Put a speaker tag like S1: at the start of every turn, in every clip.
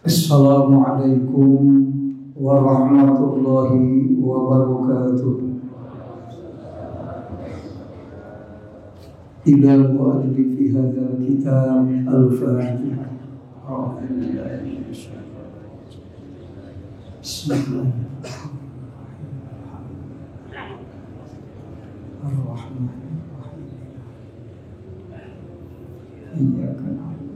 S1: Assalamualaikum warahmatullahi wabarakatuh. Ila mu'allifi hadzal kitab al-Fatihah. Bismillahirrahmanirrahim. Iyyaka na'budu.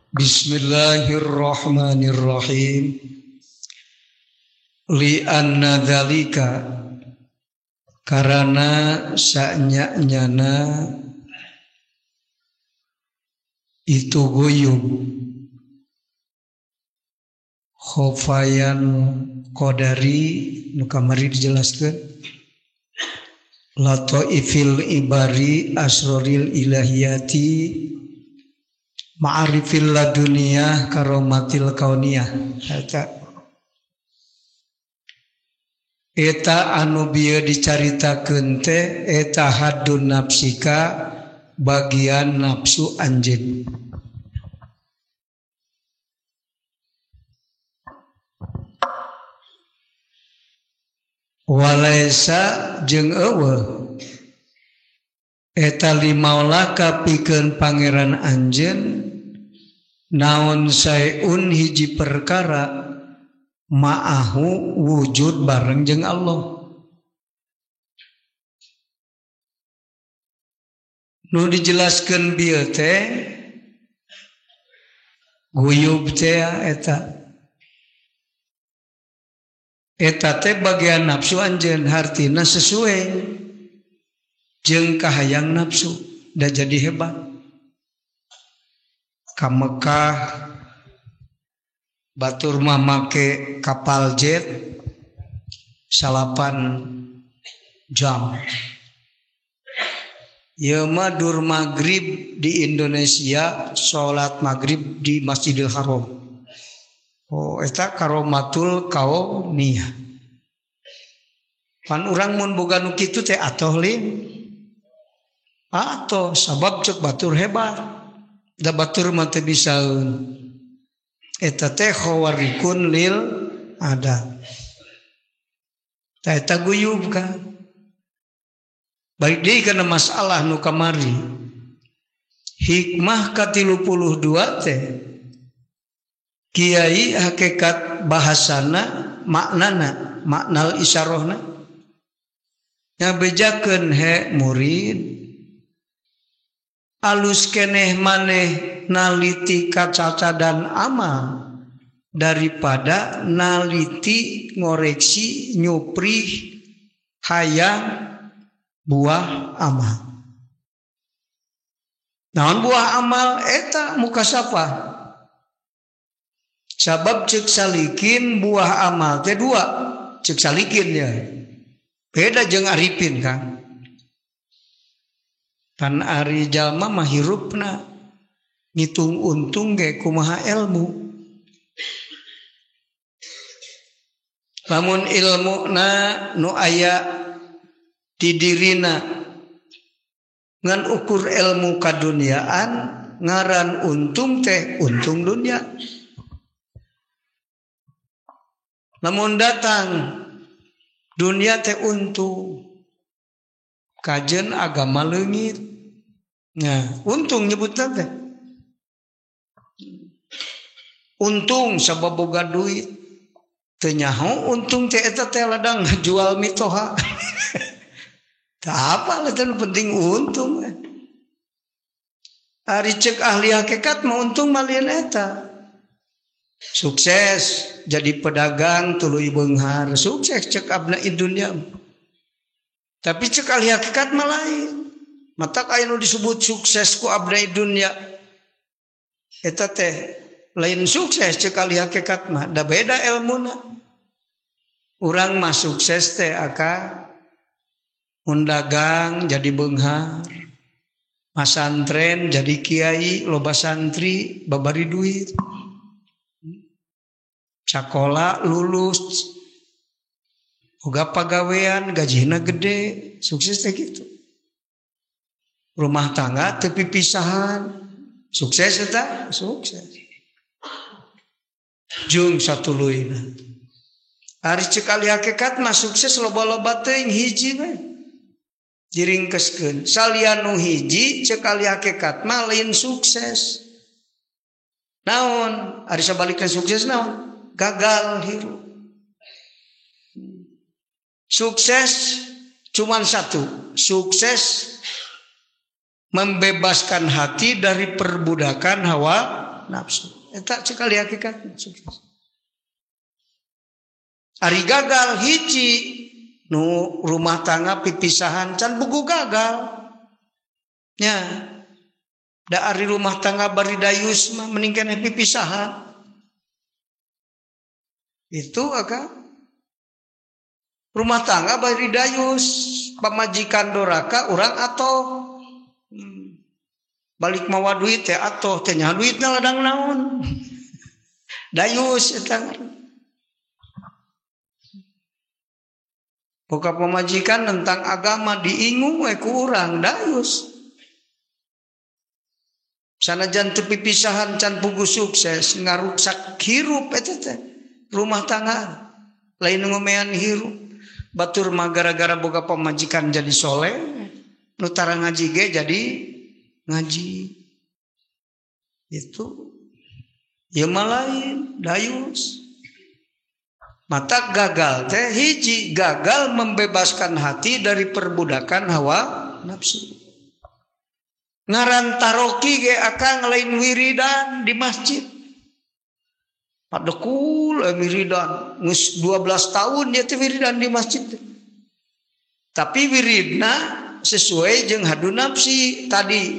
S1: Bismillahirrahmanirrahim. Li'anna dzalika, karena sanya-nyana itu guyub khofayan qadari nu kamari dijelaskeun, lataifil ibari asroril ilahiyati ma'arifil laduniyah karomatil kauniyah. Eta anu bieu dicaritakeun teh eta haddun nafsika, bagian nafsu anjeun. Walaisa jeung eueuh eta limaulaka pikeun pangeran anjeun naon saeun hiji perkara ma'ahu wujud bareng jeung Allah. Nu dijelaskeun bieu teh guyub teh eta. Eta teh bagian nafsu anjeun, hartina sesuai jeung kahayang nafsu, da jadi hebat. Ka Mekah batur mah make kapal jet 8 jam. Ieu mah dur maghrib di Indonesia, salat maghrib di Masjidil Haram. Oh, eta karomatul kauniyah. Pan urang mun boga nu kitu teh atoh lin. Atoh sabab cek batur hebat. Da batur mah teu bisaeun. Eta teh khawarikun lil adat. Ta eta guyub ka. Balik deui kana masalah nu kamari. Hikmah ka-32 teh kiai hakikat bahasana maknana, maknal isyarohna ngabejakeun he murid alus keneh maneh naliti kacacadan amal daripada naliti ngoreksi nyuprih hayang buah amal. Naon buah amal eta mukasapah. Sabab cek salikin buah amal teh dua, cek salikin ya. Beda jeung arifin Kang. Pan ari jalma mah hirupna ngitung untung ge kumaha ilmu. Lamun ilmuna nu aya di dirina ngan ukur ilmu kaduniaan ngaran untung teh untung dunia. Lamun datang dunia teh untung kajen agama leungit. Nah, untung nyebutna teh. Untung sabab boga duit. Teu nyaho untung teh eta teh ladang jual mitoha. Tah apa lah penting untung. Ari cek ahli hakikat mah untung malian eta. Sukses jadi pedagang tuluy beunghar, sukses cek abna dunia. Tapi cek ahli hakikat mah lain. Matak aya nu disebut sukses ku abna dunia. Eta teh lain sukses cek ahli hakikat mah, da beda elmuna. Urang mah sukses teh aka mun dagang jadi beunghar, masantren jadi kiai, loba santri babari duit. Sakola lulus Boga pagawean gajihna gede, sukses teh kitu. Rumah tangga teu pipisahan, sukses eta, sukses. Jung satuluyna. Ari ceuk ahli hakikat mah sukses loba-loba teuing hiji we. Diringkeskeun. Salian nu hiji ceuk ahli hakikat mah lain sukses. Naon? Ari sabalikna sukses naon? Gagal hirup. Sukses cuman satu, sukses membebaskan hati dari perbudakan hawa nafsu. Eta ceuk ahli hakikat sukses. Ari gagal hiji nu rumah tangga pipisahan can buku gagal. Nya da ari rumah tangga bari dayus mah mending keneh pipisahan. Itu akang. Rumah tangga bari dayus, pamajikan doraka urang atoh. Balik mawa duit teh atoh teh nya duitna ladang naon. Dayus eta. Boga pamajikan tentang agama diingung we ku urang dayus. Sanajan teu pipisahan can pugu sukses ngaruksak hirup eta teh rumah tangga lain ngomean hirup. Batur mah gara-gara boga pamajikan jadi soleh, nu tara ngaji ge jadi ngaji. Itu ieu mah lain dayus. Mata gagal teh hiji, gagal membebaskan hati dari perbudakan hawa nafsu. Ngaran taroki ge akang lain wiridan di masjid. Padekul wiridan geus 12 tahun dia teh wiridan di masjid. Tapi wiridna sesuai jeung hadu nafsi tadi.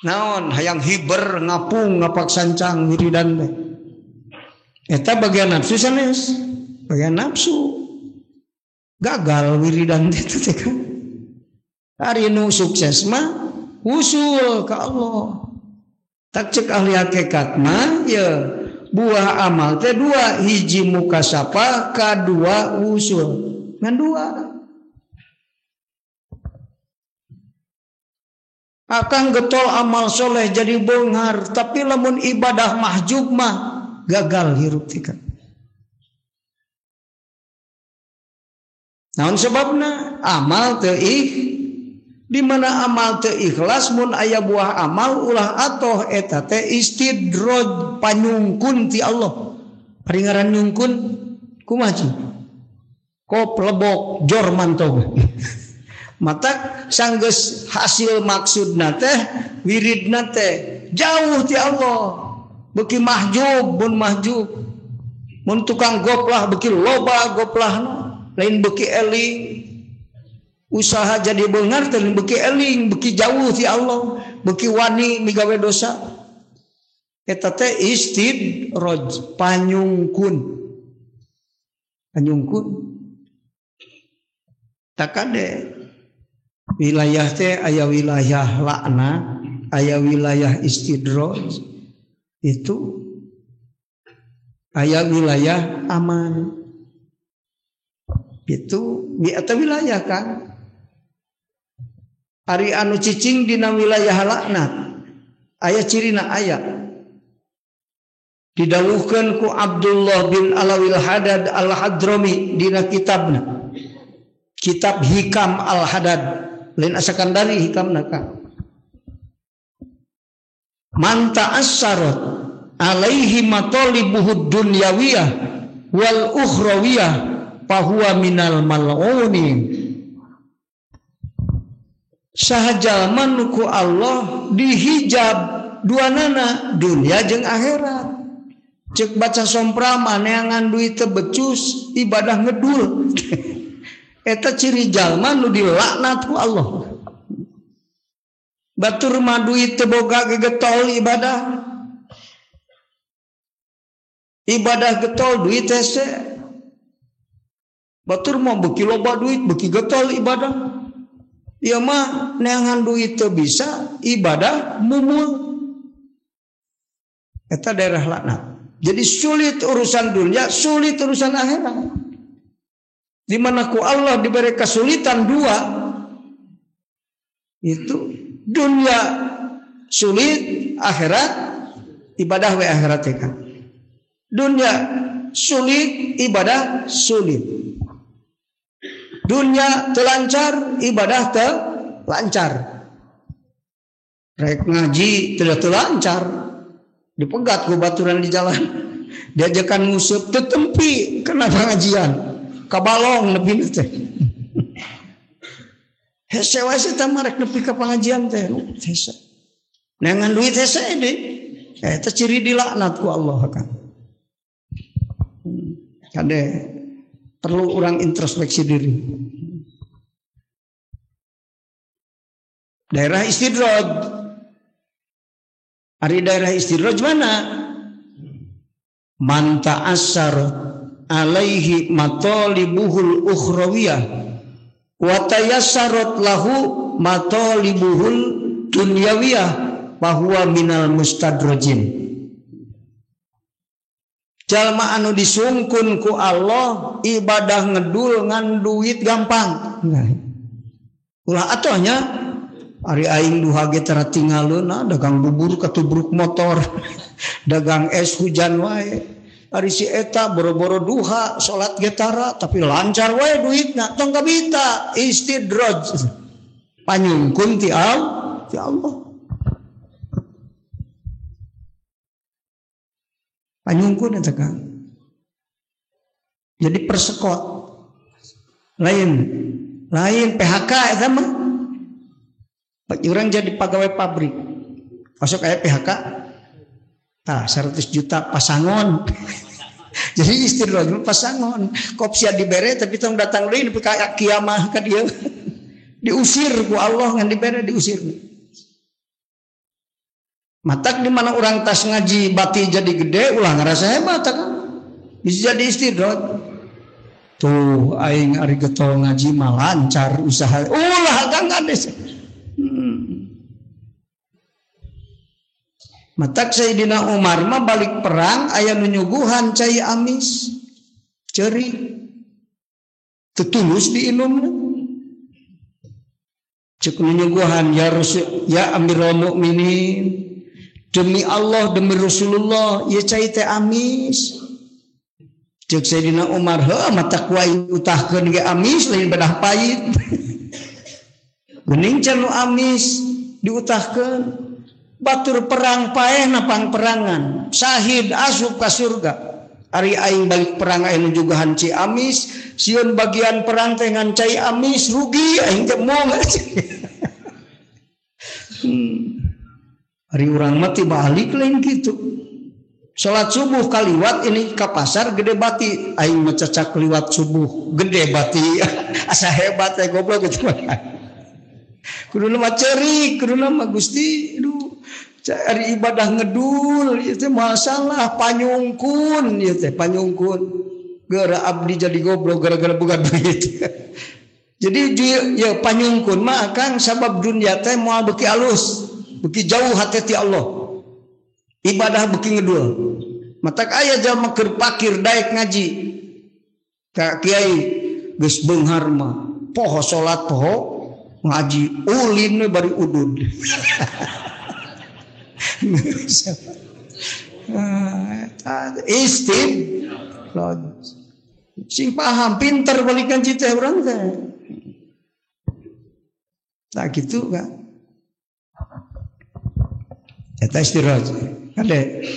S1: Naon hayang hiber ngapung ngapak sancang wiridan teh. Eta bagian nafsu sanes, bagian nafsu. Gagal wiridan itu teh kan. Ari nu sukses mah usul ka Allah. Tak cek ahli hakikat mah ya buah amal teh dua, hiji mukasapa, kadua usul. Ngan dua. Akang getol amal soleh jadi beunghar, tapi lamun ibadah mahjub mah gagal hirup tika. Naon sebabna? Amal teu di mana amal teu ikhlas mun aya buah amal ulah atoh eta teh istidraj panyungkun ti Allah. Ari ngaran nyungkun kumaha cing? Kop lebok jor mantog. Mata sanggeus hasil maksudna teh wiridna teh jauh ti Allah. Beuki mahjub mun mahjub. Mun tukang goplah beuki loba goplahna, lain beuki eling. Usaha jadi beunghar teh beuki eling, beuki jauh ti Allah, beuki wani migawe dosa. Eta teh istidraj panyungkun. Panyungkun. Takade wilayah teh aya wilayah laknat, aya wilayah istidraj. Itu aya wilayah aman. Itu atau wilayah kan. Ari anu cicing dina wilayah laknat aya cirina aya. Didawuhkeun ku Abdullah bin Alawil Hadad Al-Hadrami dina kitabna. Kitab Hikam Al-Hadad, lain asakandari hikamna ka. Man ta'assarat alaihi matalibuhud dunyawiyah wal ukhrawiyah fahuwa minal mal'unin. Saha jalma nu ku Allah dihijab duanana dunia jeung akhirat. Cek baca somprama neangan duit teu becus ibadah ngedul. Eta ciri jalma nu dilaknat ku Allah. Batur mah duit teu boga ge getol ibadah. Ibadah getol duit hese. Batur mah beuki loba duit beuki getol ibadah. Ieu mah neangan duit teu bisa ibadah mumul. Eta daerah laknat. Jadi sulit urusan dunia, sulit urusan akhirat. Di mana ku Allah diberi kesulitan dua itu dunia sulit, akhirat ibadah we akhirat ya kan. Dunia sulit, ibadah sulit. Dunia terlancar, ibadah terlancar. Rek ngaji tidak terlancar, dipegat ku baturan di jalan, diajakan nguseup tetempi kena pengajian, kabalong nepi teh. Hese wae teh mah rek nepi ka pengajian teh, hese. Neangan duit hese deui. Eta ciri dilaknat ku Allah kan. Kade perlu orang introspeksi diri. Daerah istidraj. Ari daerah istidraj mana? Man ta'assar alaihi matalibuhul ukhrawiyah wa tayassarat lahu matalibuhul dunyawiyah bahwa minal mustadrajin. Jalma anu disungkun ku Allah ibadah ngedul ngan duit gampang. Ulah atohnya ari aing duha ge tara tinggalna dagang bubur katubruk motor, dagang es hujan wae. Ari si eta boro-boro duha salat ge tara tapi lancar wae duitna, tong kabita istidraj. Panyungkun ti Allah. Panyungkun eta Kang. Jadi persekot. Lain PHK eta mah. Urang jadi pegawai pabrik. Masuk aya PHK. Tah 100 juta pasangon. Jadi istidraj pasangon. Kop sia dibere tapi tong datang deui nepi ka kiamah ka dieu. Diusir ku Allah ngan dibere diusir. Matak di mana orang tas ngaji bati jadi gede ulah ngerasa hebat kan. Bisa jadi istidraj. Tuh aing ari getol ngaji mah lancar usaha. Ulah kang kades. Matak Sayyidina Umar mah balik perang aya nu nyuguhan cai amis. Ceri. Teu tulus diinumna. Cek nu nyuguhan ya Rasul, ya Amirul Mukminin. Demi Allah, demi Rasulullah, ya cai teh amis. Cek Sayyidina Umar, heuh mata ku aing utahkeun ge amis lain bedah pahit. Geuning can nu amis diutahkeun. Batur perang paeh napang perangan, sahid asup ka surga. Ari aing balik perang aing nyuguhan cai amis, sieun bagian perang teh ngan cai amis rugi aing teh moal. Hari urang mah balik lain gitu. Salat subuh kaliwat ini ka pasar gede bati, aing mah cacak liwat subuh gede bati. Asa hebat teh goblok gitu. Kuduna mah cerik, kuduna mah Gusti, aduh cari ibadah ngedul ieu teh masalah panyungkun ieu teh panyungkun. Geura abdi jadi goblok gara-gara boga duit. Jadi ya panyungkun mah akang sabab dunia teh moal beuki alus. Beuki jauh hati ti Allah. Ibadah beuki ngedul. Matak aya jalma keur pakir daek ngaji. Ka kiai geus beunghar mah poho salat poho ngaji ulin we bari udud. Istidraj. Sing paham pinter balik ngaji teh urang teh. Tak gitu kan. Eta istidraj. Kade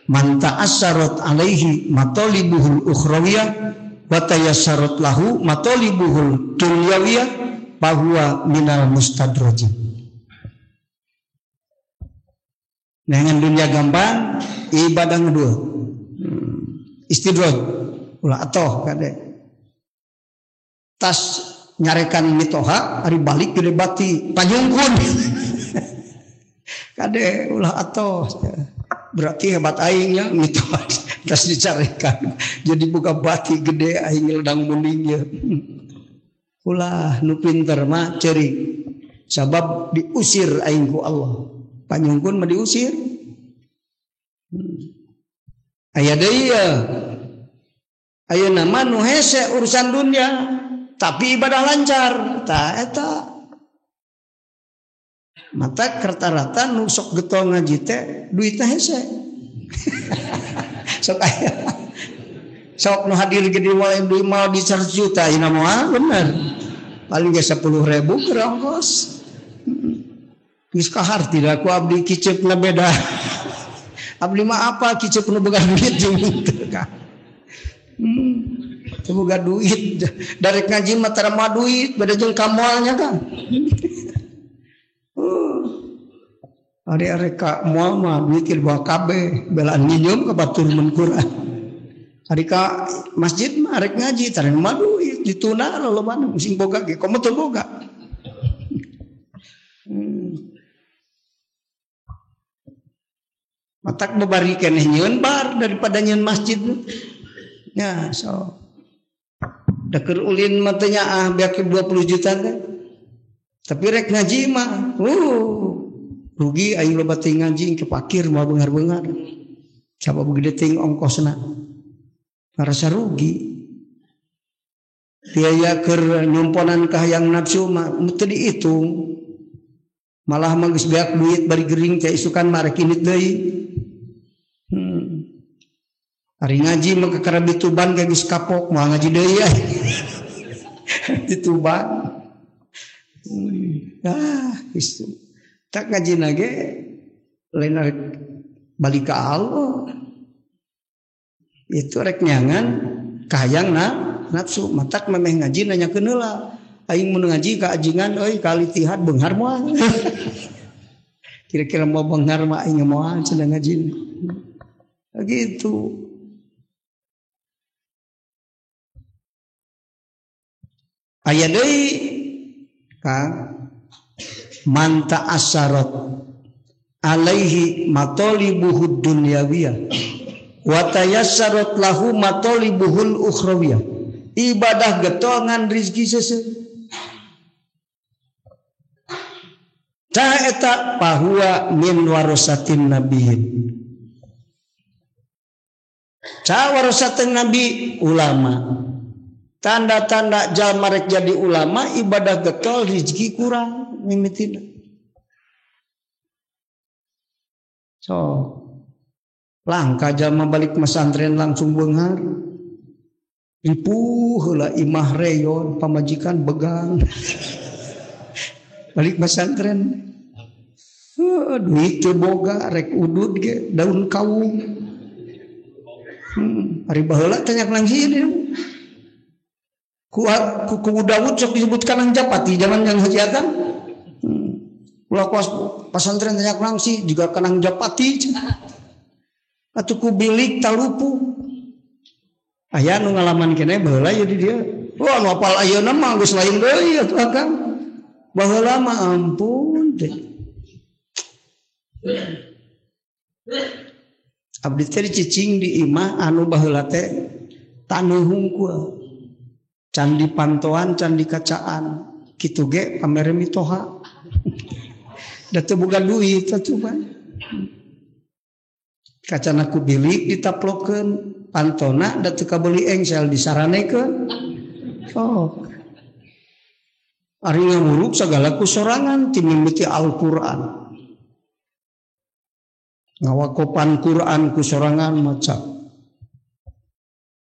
S1: man ta'assarat alaihi matalibuhul ukhrawiyah wa tayassarat lahu matalibuhul dunyawiyah bahwa minal mustadrajin. Dengan dunia gampang, ibadah ngedul. Istidraj. Ulah atoh kade. Tas nyarekan mitoha ari balik gede bati panyungkun. Kade ulah atoh berarti hebat aingnya mitoha tas dicarikan jadi buka bati gede aing ledang muningnya. Ulah nu pinter mah ceurik sabab diusir aing ku Allah. Panyungkun mah diusir. Aya deui ya. Ayeuna mah nu hese urusan dunia tapi ibadah lancar tah eta. Mata kerta-rata nu sok getol ngaji teh duitna hese. Sok aya. Sok nu hadir gede wae duit mau di 100 juta ayeuna mah bener. Paling ge 10.000 keur ongkos. Geus kahar tidak ku abdi kiceupna beda. Abdi mah apa kiceup nu boga duit jeung teu ka. Teu boga duit. Darek ngaji mah tara moal duit beda jeung ka moalnya kan. Ari arek ka moal mah duit dibawa kabeh, belaan nginjem ka batur mun Quran. Ari ka masjid mah arek ngaji tara moal duit dituna lolobana sing boga ge komo teu boga. Matak babari keneh nyieun bar daripada nyieun masjid. Ya, so. Da keur ulin mah teh nyaah beak 20 juta teh. Tapi rek ngaji mah, rugi aing loba teh ngaji ke pakir moal beunghar-beunghar. Sabab gede teuing ongkosna. Ngarasa rugi. Biaya keur nyumponan ka hayang nafsu mah teu diitung. Malah mah geus beak duit bari gering teh isukan mah rek indit deui. Ari ngaji mah kakara di Tuban ge geus kapok moal ngaji deui ya. Di Tuban. Ah, geus. Tak ngaji ge lain rek balik ka Allah. Itu rek nyangan kahayang na nafsu matak memeh ngaji nanyakeun heula. Aing mun ngaji ka ajingan euy ka litihad beunghar moal. Kira-kira mau beunghar mah aing moal cenah ngaji. Begitu. Aya deui Kang man ta'assarat alaihi matalibuhud dunyawiyah wa tayassarat lahu matalibuhul ukhrawiyah. Ibadah getol ngan rezeki seuseuh. Ta eta pahuwa min warasatin nabiyyin. Ca warasatin nabi ulama. Tanda-tanda jalma rek jadi ulama ibadah getol rezeki kurang mimitina. So langka jalma balik pesantren langsung beunghar. Ripuh heula imah reyon pamajikan begang. Balik pesantren. Duit teu boga rek udud ge daun kawung. Ari baheula teh nyak nang sini. Ku Dawud sok disebut kanang japati zaman yang hajatan. Ulah kos pesantren teh nyak nangsi juga kanang japati. Atuh ku bilik talupu. Aya nu ngalaman keneh baheula jadi dia. Wah nu apal ayeuna mah geus lain deui atuh akang. Baheula mah ampun teh. Abdi teh dicicing di imah anu baheula teh taneuh hungkul. Candi pantoan, candi kacaan, kitu ge pamere mitoha. Da teu boga duit atuh mah. Kacana ku bilik ditaplokeun, pantona da teu kabeuli engsel disaranekeun. Sok. Ari ngamuruk sagala ku sorangan ti mimiti Al-Qur'an. Ngawakopan Qur'an ku sorangan maca.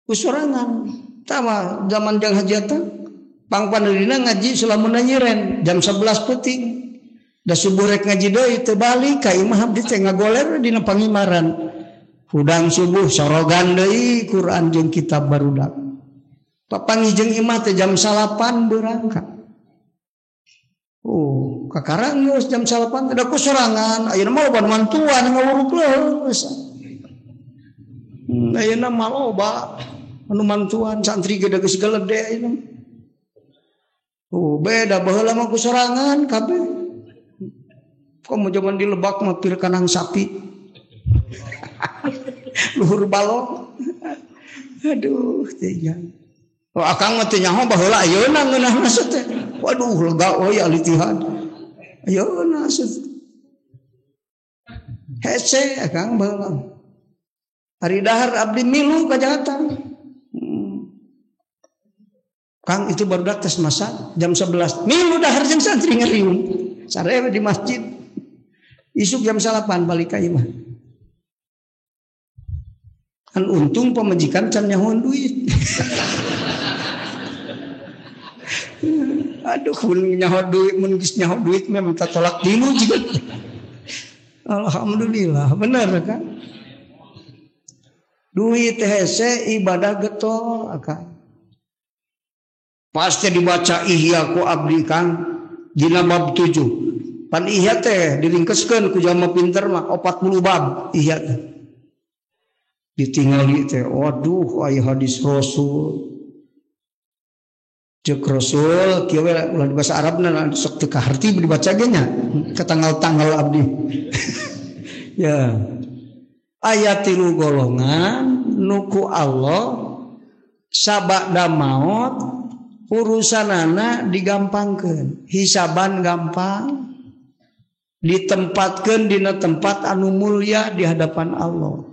S1: Ku sorangan. Tama zaman jang hajatan pangpaneurina ngaji sulamun nyiren jam 11 peuting. Da subuh rek ngaji deui teu balik ka imah abdi teh ngagoler dina pangimaran. Hudang subuh sorogan deui Quran jeung kitab barudak. Papanggih jeung imah teh jam 9 berangkat. Oh, kakarang geus jam 9 da ku sorangan ayeuna mah loba mantuan ngawuruk leus. Ayeuna mah loba anu mantuan santri ge geus galede ayeuna. Oh, beda baheula mah ku sorangan kabeh. Komo zaman di Lebak mah pir kanang sapi. Luhur balong. Aduh, teh nya. Oh, akang mah teh nyaho baheula ayeuna ngeunah teh. Waduh, lega euy alitihad. Ayeuna hese akang baheula. Ari dahar abdi milu ka jatang. Kang itu baru tes masak jam 11. Milu dahar jeung santri ngeriung. Sare di masjid. Isuk jam 8 balik ka imah. Kan untung pamajikan can nyahoan duit. Aduh mun nyaho duit mun geus nyaho duit mah minta tolak tilu juga. Alhamdulillah bener kan. Duit hese ibadah getol akan. Pasti dibaca Ihya ku abdi Kang dina bab 7. Pan Ihya teh diringkeskeun ku jalma pinter mah 40 bab Ihya teh. Ditingali teh waduh aya hadis Rasul. Ceuk Rasul kieu we ulah di bahasa Arabna sok teu kaharti dibaca ge nya ke tanggal-tanggal abdi. Ya. Aya 3 golongan nu ku Allah sabada maot urusanana digampangkeun, hisaban gampang, ditempatkeun dina tempat anu mulia di hadapan Allah.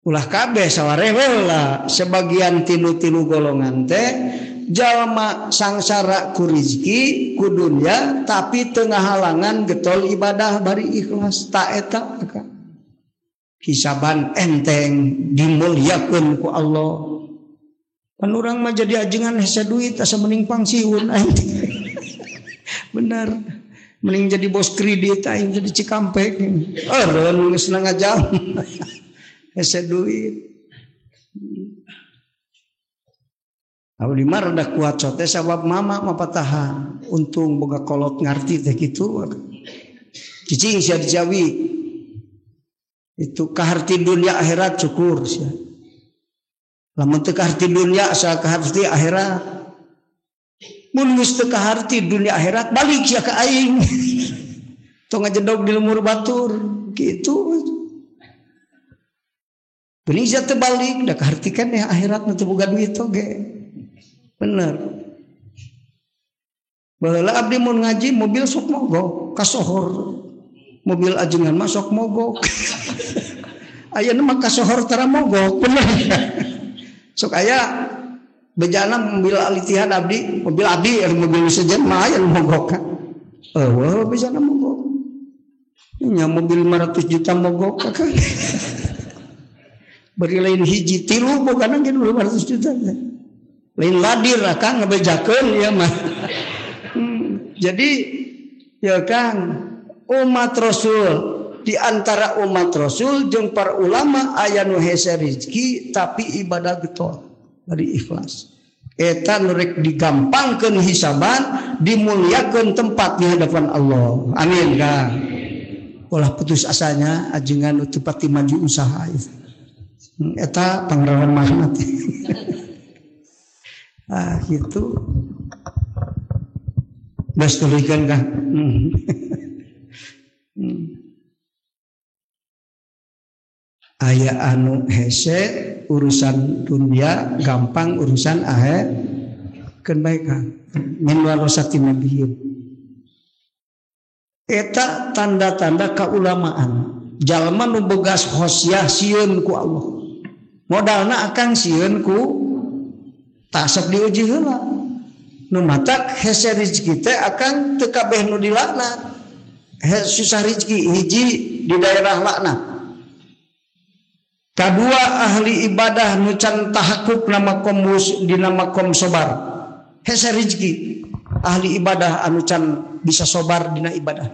S1: Ulah kabeh sawareh lah sebagian tilu-tilu golongan teh jalma sangsara ku rizki ku dunya tapi teu ngahalangan getol ibadah bari ikhlas ta eta hisaban enteng dimuliakeun ku Allah. Pan urang mah jadi ajengan hese duit asa mending pangsiun aing. Bener. Mending jadi bos kredit aing jadi Cikampek. Eureun geus ngajam. Hese duit. Abdi mah rada kuat teh sabab mama mah patahan. Untung boga kolot ngarti teh kitu. Cicing sia dijawi. Itu kaharti dunia akhirat syukur sia. Lamun teu kaharti dunia asa kaharti akhirat. Mun geus teu kaharti dunia akhirat balik sia ka aing. Tong ngajedog di lemur batur kitu. Bening sia teu balik da kaharti keneh akhirat nu teu boga duit oge. Bener. Baheula abdi mun ngaji mobil sok mogok kasohor. Mobil ajengan mah sok mogok. Ayeuna mah kasohor tara mogok bener. Sok aya bejana mobil alitihan abdi, mobil abdi mobil sejen mah aya nu mogok. Eueuh bejana mogok. Nya mobil 500 juta mogok kakak. Bari lain hiji tilu bogana ge 500 juta. Lain ladir akang ngabejakeun ieu mah. Jadi ya Kang, umat Rasul di antara umat Rasul jeung para ulama aya nu hese rezeki tapi ibadah getol bari ikhlas. Eta nu rek digampangkeun hisaban, dimuliakeun tempat di hadapan Allah. Amin Kang. Ulah putus asanya ajengan nu teu pati maju usaha. Eta pangrahmah teh. Ah gitu. Geus tuluykeun Kang. Aya anu hese urusan dunia gampang urusan akhir keun bae Kang. Min warasati nabiyyin. Eta tanda-tanda kaulamaan. Jalma nu bogas khosyah sieun ku Allah. Modalna akang sieun ku tasok diuji heula. Nu matak hese rezeki teh akang teu kabeh nu dilaknat. Susah rezeki hiji di daerah laknat. Kadua ahli ibadah nu can tahakuk nama komus dina makom sobar. Hese rezeki ahli ibadah anu can bisa sobar dina ibadah.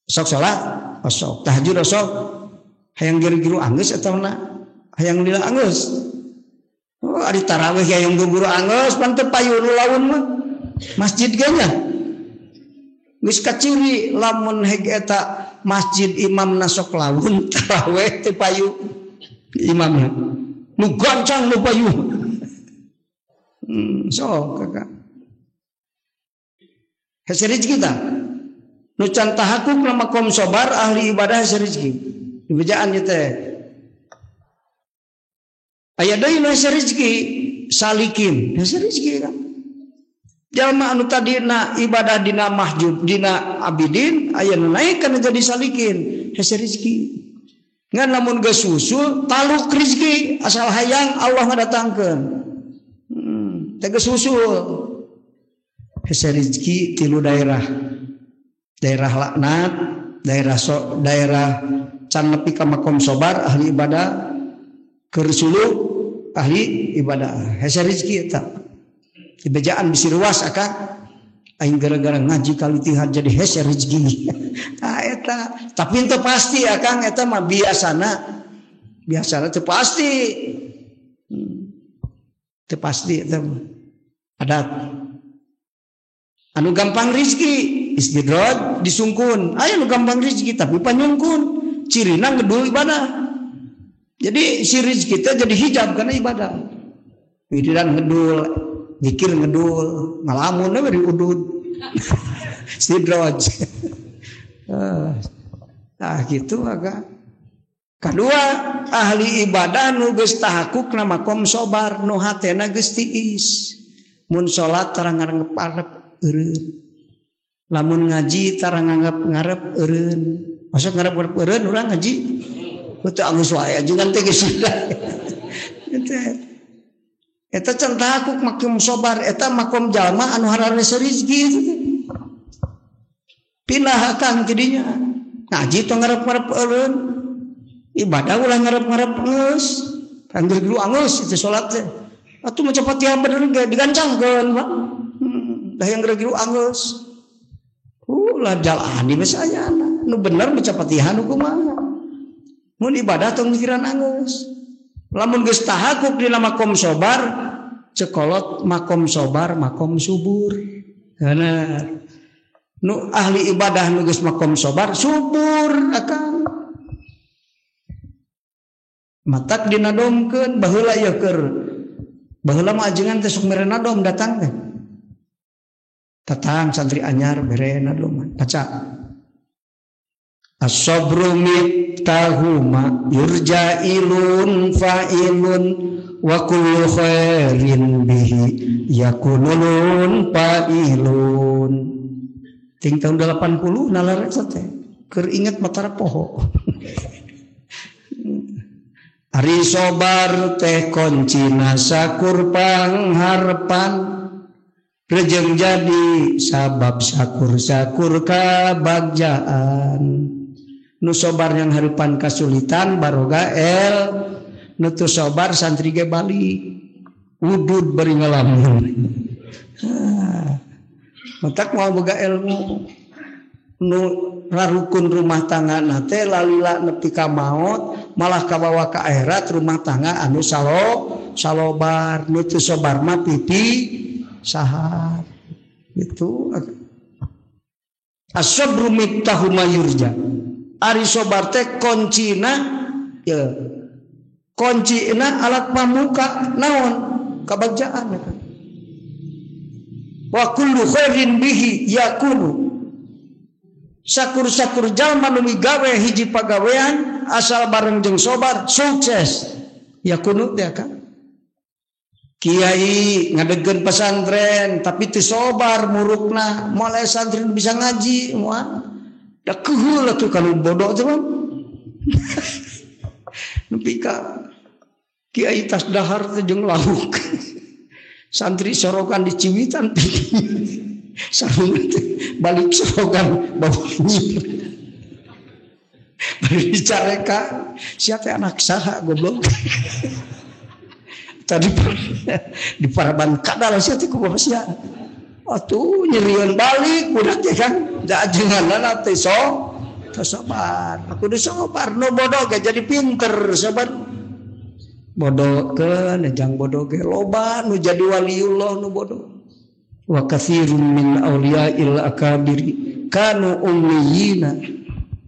S1: Sok salat, sok tahajud sok hayang giru-giru anggeus atauna hayang lila anggeus. Oh, ari tarawih hayang guru anggeus pan teu payu nu laun mah. Masjid ge nya. Geus kaciri lamun heg eta masjid imamna sok laun tarawih teu payu imamna. Nu gancang nu payu. Sok kakak. Hese rezeki ta. Nu can tahakuk na makom sobar ahli ibadah hese rezeki. Dibejaan ieu teh. Aya deui nu hese rezeki salikin, hese rezeki kan. Jalma anu tadina ibadah dina mahjub dina abidin aya nu naik kana jadi salikin hese rezeki. Ngan lamun geus usul taluk rezeki asal hayang Allah ngadatangkeun. Teh geus usul. Hese rezeki tilu daerah. Daerah laknat, daerah daerah can nepi ka makom sobar ahli ibadah, keur suluk ahli ibadah. Hese rezeki eta. Dibejaan bisi ruas akang. Aing gara-gara ngaji kalitihan jadi hese rezeki. Nah eta, tapi itu pasti akang eta mah biasana. Biasana teu pasti. Teu pasti eta mah. Adat. Anu gampang rezeki istidraj disungkun. Aya nu gampang rezeki tapi panyungkun. Cirina ngedul ibadah. Jadi si rezeki teh jadi hijab karena ibadah. Wiridan ngedul, zikir ngedul, ngalamun we diudud. Istidraj. Nah gitu agak. Kedua, ahli ibadah nu geus tahakuk na makom sobar, nu hatena geus tiis. Mun salat tara ngarep-ngarep eureun. Lamun ngaji tara nganggap ngarep eureun. Masuk ngarep-ngarep eureun urang ngaji. Teu anggeus wae ajengan teh geus. Eta can tahakuk makom sobar, eta makom jalma anu hararese rezeki itu. Pindah akang tidinya. Ngaji tong ngarep-ngarep eureun. Ibadah ulah ngarep-ngarep geus. Anggeur geus anggeus itu salat teh. Atuh maca Fatihah bener ge digancangkeun, Pak. Dah yang geus anggeus. Ulah jalani geus ayana. Nu bener maca Fatihah nu kumaha. Mun ibadah tong mikiran anggeus. Lamun geus tahakuk dina makom sobar, cekolot makom sobar, makom subur. Bener. Nu ahli ibadah nu geus makom sobar, subur akang. Matak dinadomkeun baheula ieu keur. Baheula mah ajengan teh sok mere nadom datang teh. Datang santri anyar bere nadom. Baca. As-sabru miftahuma yurja'ilun fa'ilun wa kullu khairin bihi yakunulun fa'ilun. Ting tahun 80 nalar eta teh keur inget matara poho. Ari sobar teh koncina sakur pangharpan rejeng jadi sabab sakur-sakur kabagjaan. Nu sobar yang harapan kasulitan baroga el, nu teu sobar santri ge balik udud bari ngalamun. Matak moal boga ilmu. Nu rarukun rumah tangga nate lalila nepi ka maot malah kabawa ka akhirat rumah tangga anu salobar. Nu teu sobar mah pipi sahar gitu. As-sabru miftahu ma yurja. Ari sobar teh kuncina ya. Kuncina alat pamuka naon kabagjaan. Wa kullu khairin bihi yakunu. Sakur-sakur jalma nu migawe hiji pagawean asal bareng jeung sobar sukses. Yakunu teh kan. Kiai ngadegkeun pesantren tapi teu sobar murukna, moal santri bisa ngaji moal. Da keuheul atuh kalau bodoh teh mah. Nepi ka kiai tas dahar teh jeung lauk. Santri sorokan di Ciwitan sarung teh balik sorokan bawa nyir. Bari dicareka sia teh anak saha goblok. Tadi di paraban kadal sia teh kumaha sia. Atuh nyerieun balik budak teh kan da ajenganna teh so sabar. Aku kudu sabar nu bodoh ge jadi pinter sabar. Bodoh keun jang bodoh ge loba nu jadi waliullah nu bodoh. Wa katsirun min auliya'il akabiri kanu ummiyina.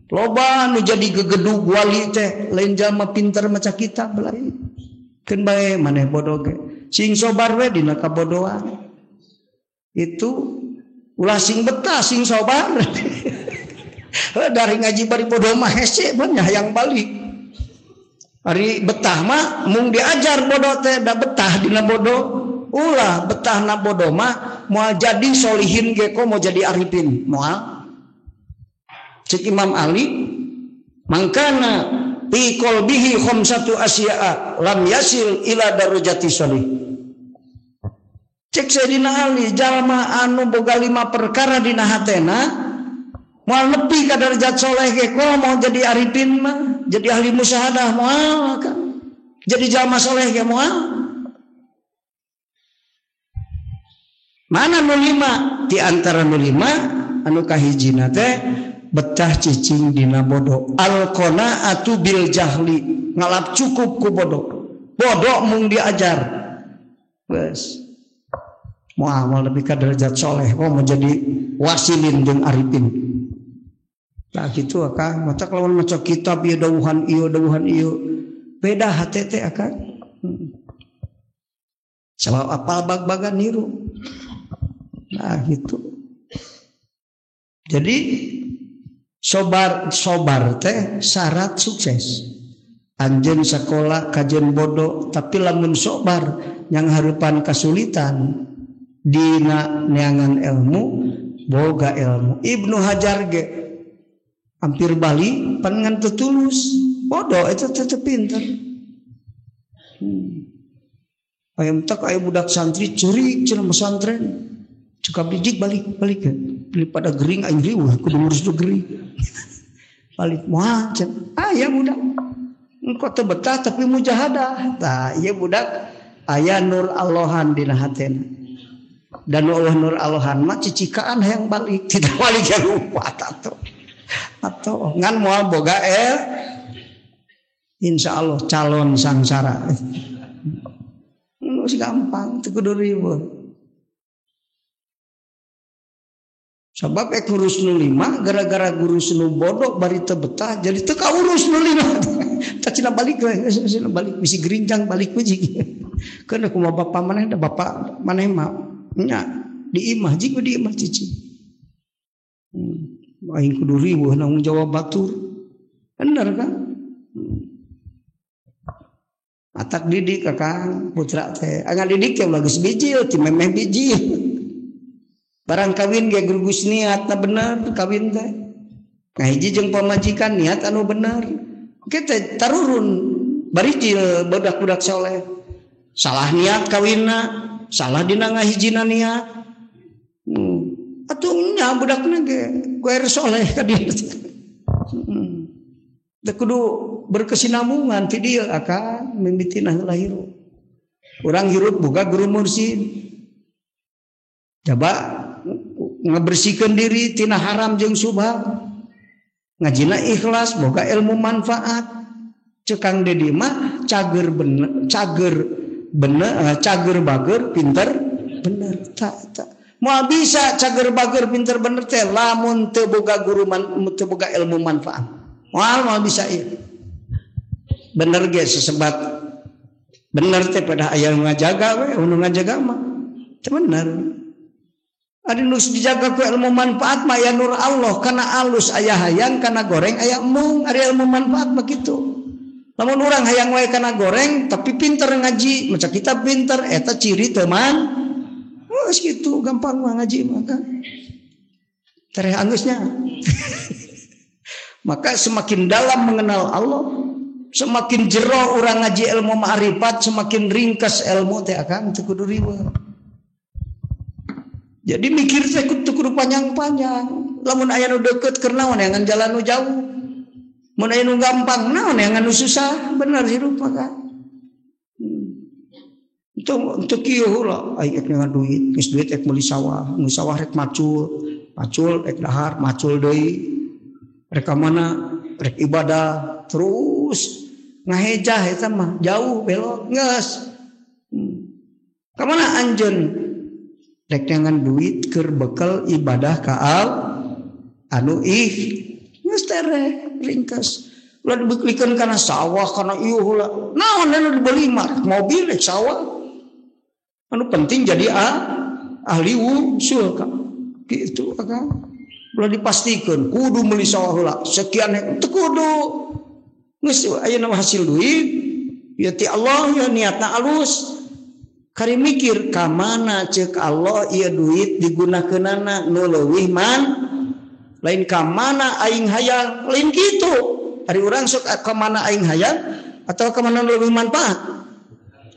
S1: Loba nu jadi gegedug wali teh lain jalma pinter maca kitab lain. Keun bae maneh bodoh ge sing sobar we dina kabodohan. Itu ulah sing betah sing sobar. Dari ngaji bari bodoh mah hese mah hayang balik. Ari betah mah mung diajar bodoh teh da betah dina bodoh. Ulah betah na bodoh mah moal jadi solihin ge ko mau jadi arifin moal. Cek Imam Ali mangkana fi qalbihi khamsatu asya'a lam yasil ila darajati solih. Cek Sayyidina Ali jalma anu boga 5 perkara dina hatena moal nepi ka derajat soleh ge mau jadi arifin mah, jadi ahli musyahadah moal kan. Jadi jalma soleh ge moal. Mana nu 5? Di antara nu 5 anu kahijina teh betah cicing dina bodoh. Al qanaatu bil jahli, ngalap cukup ku bodoh. Bodoh mung diajar. Wes. Moal lebih ka derajat soleh, oh mau jadi wasilin jeung arifin. Nah gitu akang, mata lawan maca kitab ieu dawuhan ieu dawuhan ieu. Beda hate teh akang. Sebab apal bag-bagan niru. Nah gitu. Jadi sobar teh syarat sukses. Anjeun sakola kajen bodoh, tapi lamun sobar yang harupan kasulitan dina neangan ilmu boga ilmu. Ibnu Hajar ge hampir bali pan ngan teu tulus bodoh eta teu pinter. Ayam tak aya budak santri ceurik cenah pesantren cekap dijik balik balik daripada gering aing riweuh kudu ngurus nu gering balik moal cenah aya budak engko teu betah tapi mujahadah tah ieu budak aya nur Allahan dina hatena. Dan Allah nur Allahan mah cicikaan hayang balik tidak balik ya lupa atau ngan moal boga insyaallah calon sangsara. Geus gampang teu kudu riweuh. Sebab ek ngurus nu 5 gara-gara ngurus nu bodoh bari teu betah jadi teu kaurus nu 5. Tah cenah balik we, cenah balik bisi gerinjang balik we jig. Keun kumaha bapa maneh da bapa maneh mah nya di imah jig di imah cicing. Aing kudu riweuh nanggung jawab batur. Bener kan? Atak didik kakang putra teh. Angan didik teh ulah geus bijil ti memeh bijil. Barang kawin ge geus niatna bener kawin teh. Ngahiji jeung pamajikan niat anu bener. Kita tarurun barijil budak-budak soleh. Salah niat kawinna, salah dina ngahijina niat. Atuh nya budakna ge goer soleh ka dieu. Teu kudu berkesinambungan ti dieu akan mimitina heula hirup. Urang hirup boga guru mursyid. Coba ngabersihkeun diri tina haram jeung subhat. Ngajina ikhlas boga ilmu manfaat. Ceuk Kang Dedi mah cager bener, cager bener, cager bager pinter bener. Tak moal bisa cager bager pinter bener teh lamun teu boga guru teu boga ilmu manfaat. Moal bisa ieu. Bener ge sesebat bener teh pada aya ngajaga we nu ngajaga mah teu bener. Ari nu dijaga ku ilmu manfaat mah ya nur Allah kana alus aya hayang kana goreng aya embung ari ilmu manfaat mah kitu. Lamun urang hayang wae kana goreng tapi pinter ngaji maca kitab pinter eta ciri teman. Geus kitu gampang mah ngaji mah kan. Tereh anggeusnya. Maka semakin dalam mengenal Allah, semakin jero urang ngaji ilmu ma'rifat, semakin ringkas ilmu teh akan teu kudu riweuh. Jadi mikir teh teu kudu panjang-panjang. Lamun aya nu deukeut keur naon yang jalan nu jauh. Mun aya nu gampang naon yang nu susah, bener hirup mah kan. Untuk kieu heula aing ek ngan duit, geus duit ek meuli sawah, meuli sawah rek macul, macul ek dahar, macul deui. Rek ka mana? Rek ibadah terus ngahejah eta mah jauh belok geus. Ka mana anjeun? Rek ngan duit keur bekal ibadah ka anu ih geus tereh ringkas. Ulah dibeukeun kana sawah kana ieu heula. Naon anu dibeli mah mobil rek sawah. Anu penting jadi ahli usul ka. Kitu akang. Ulah dipastikan kudu meuli sawah heula sekian teu kudu. Geus ayeuna hasil duit ya ti Allah ya niatna alus. Kari mikir ka mana ceuk Allah ieu duit digunakeunana nu leuwih man lain ka mana aing hayang lain kitu. Ari urang sok ka mana aing hayang atau ka mana leuwih manfaat.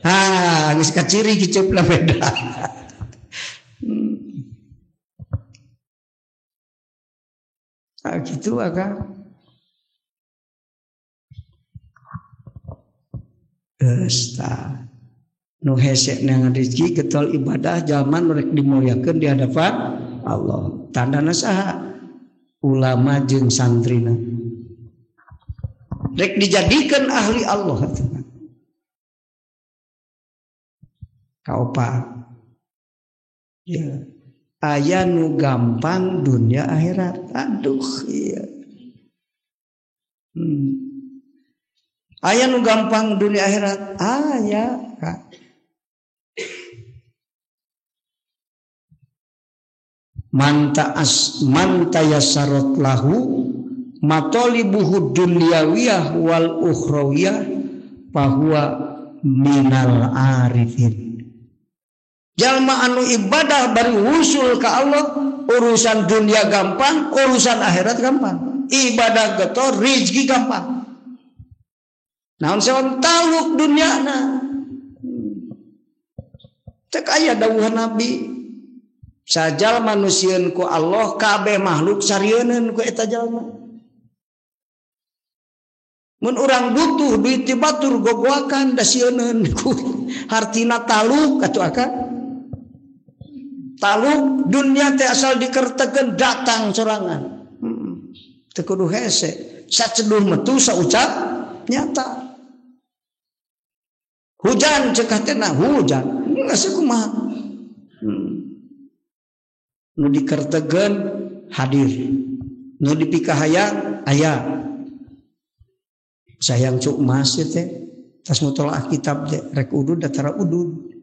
S1: Ha geus kaciri kiceupna beda. Nah, gitu akang. Geus tah. Nu hese neangan rezeki getol ibadah jalma nu rek dimuliakeun di hadapan Allah. Tandana saha? Ulama jeung santrina. Rek dijadikan ahli Allah. Kaopat. Ya. Aya nu gampang dunia akhirat. Aduh iya. Aya nu gampang dunia akhirat. Aya Kak. Man tayassarat lahu matalibuhu dunyawiyah wal ukhrawiyah fahuwa minal arifin. Jalma anu ibadah bari wusul ka Allah, urusan dunia gampang, urusan akhirat gampang. Ibadah getor, rezeki gampang. Naon sewan taluk dunyana. Cek aya dawuhan Nabi, sajal manusieun ku Allah kabeh makhluk sarieun ku eta jalma. Mun urang butuh duit ti batur gogoakan da sieun ku hartina taluk atuh akan. Taluk dunia teh asal dikertekeun datang sorangan. Teu kudu hese, saceduh metu saucap nyata. Hujan cek hatena hujan, geus kumaha. Nu dikertekeun hadir, nu dipikahayang aya. Sayang cuk emas teh tas mutolaah kitab teh rek udud datara udud.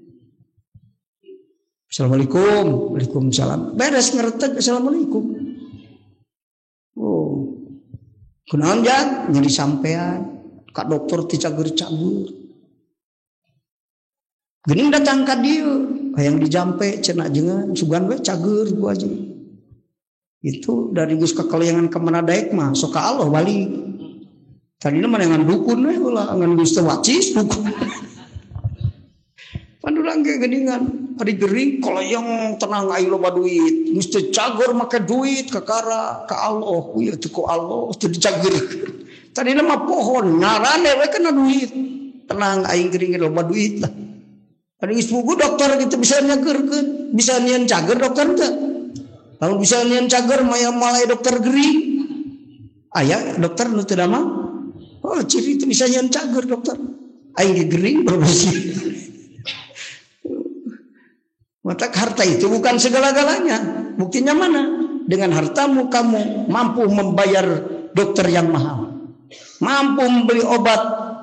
S1: Assalamualaikum, waalaikumsalam. Beres ngereteg assalamualaikum. Oh. Kunaon jang nyeri sampean ka dokter ti cager-cager. Geuning datang ka dieu hayang dijampe cenah jengan sugan we cager ku aja. Itu dari geus kakalayangan ka mana daek mah sok ka Allah balik. Tadina mah ngan dukun we ulah ngan geus teu wacis dukun. Pandurang ge geuningan ari gering kalayang tenang aing loba duit. Geus teu cager make duit kakara ka Allah ieu teu ku Allah teu dicager. Tadina mah pohon ngarane we kana duit. Tenang aing gering loba duit lah. Ari geus pugu dokter gitu bisa nyagerkeun, bisa nyeun cager dokter teu. Lamun bisa nyeun cager mah malah dokter gering. Aya dokter nu teu damang. Oh ciri itu bisa nyeun cager dokter. Aing gering berbesi. Maka harta itu bukan segala-galanya. Buktinya mana? Dengan hartamu kamu mampu membayar dokter yang mahal, mampu membeli obat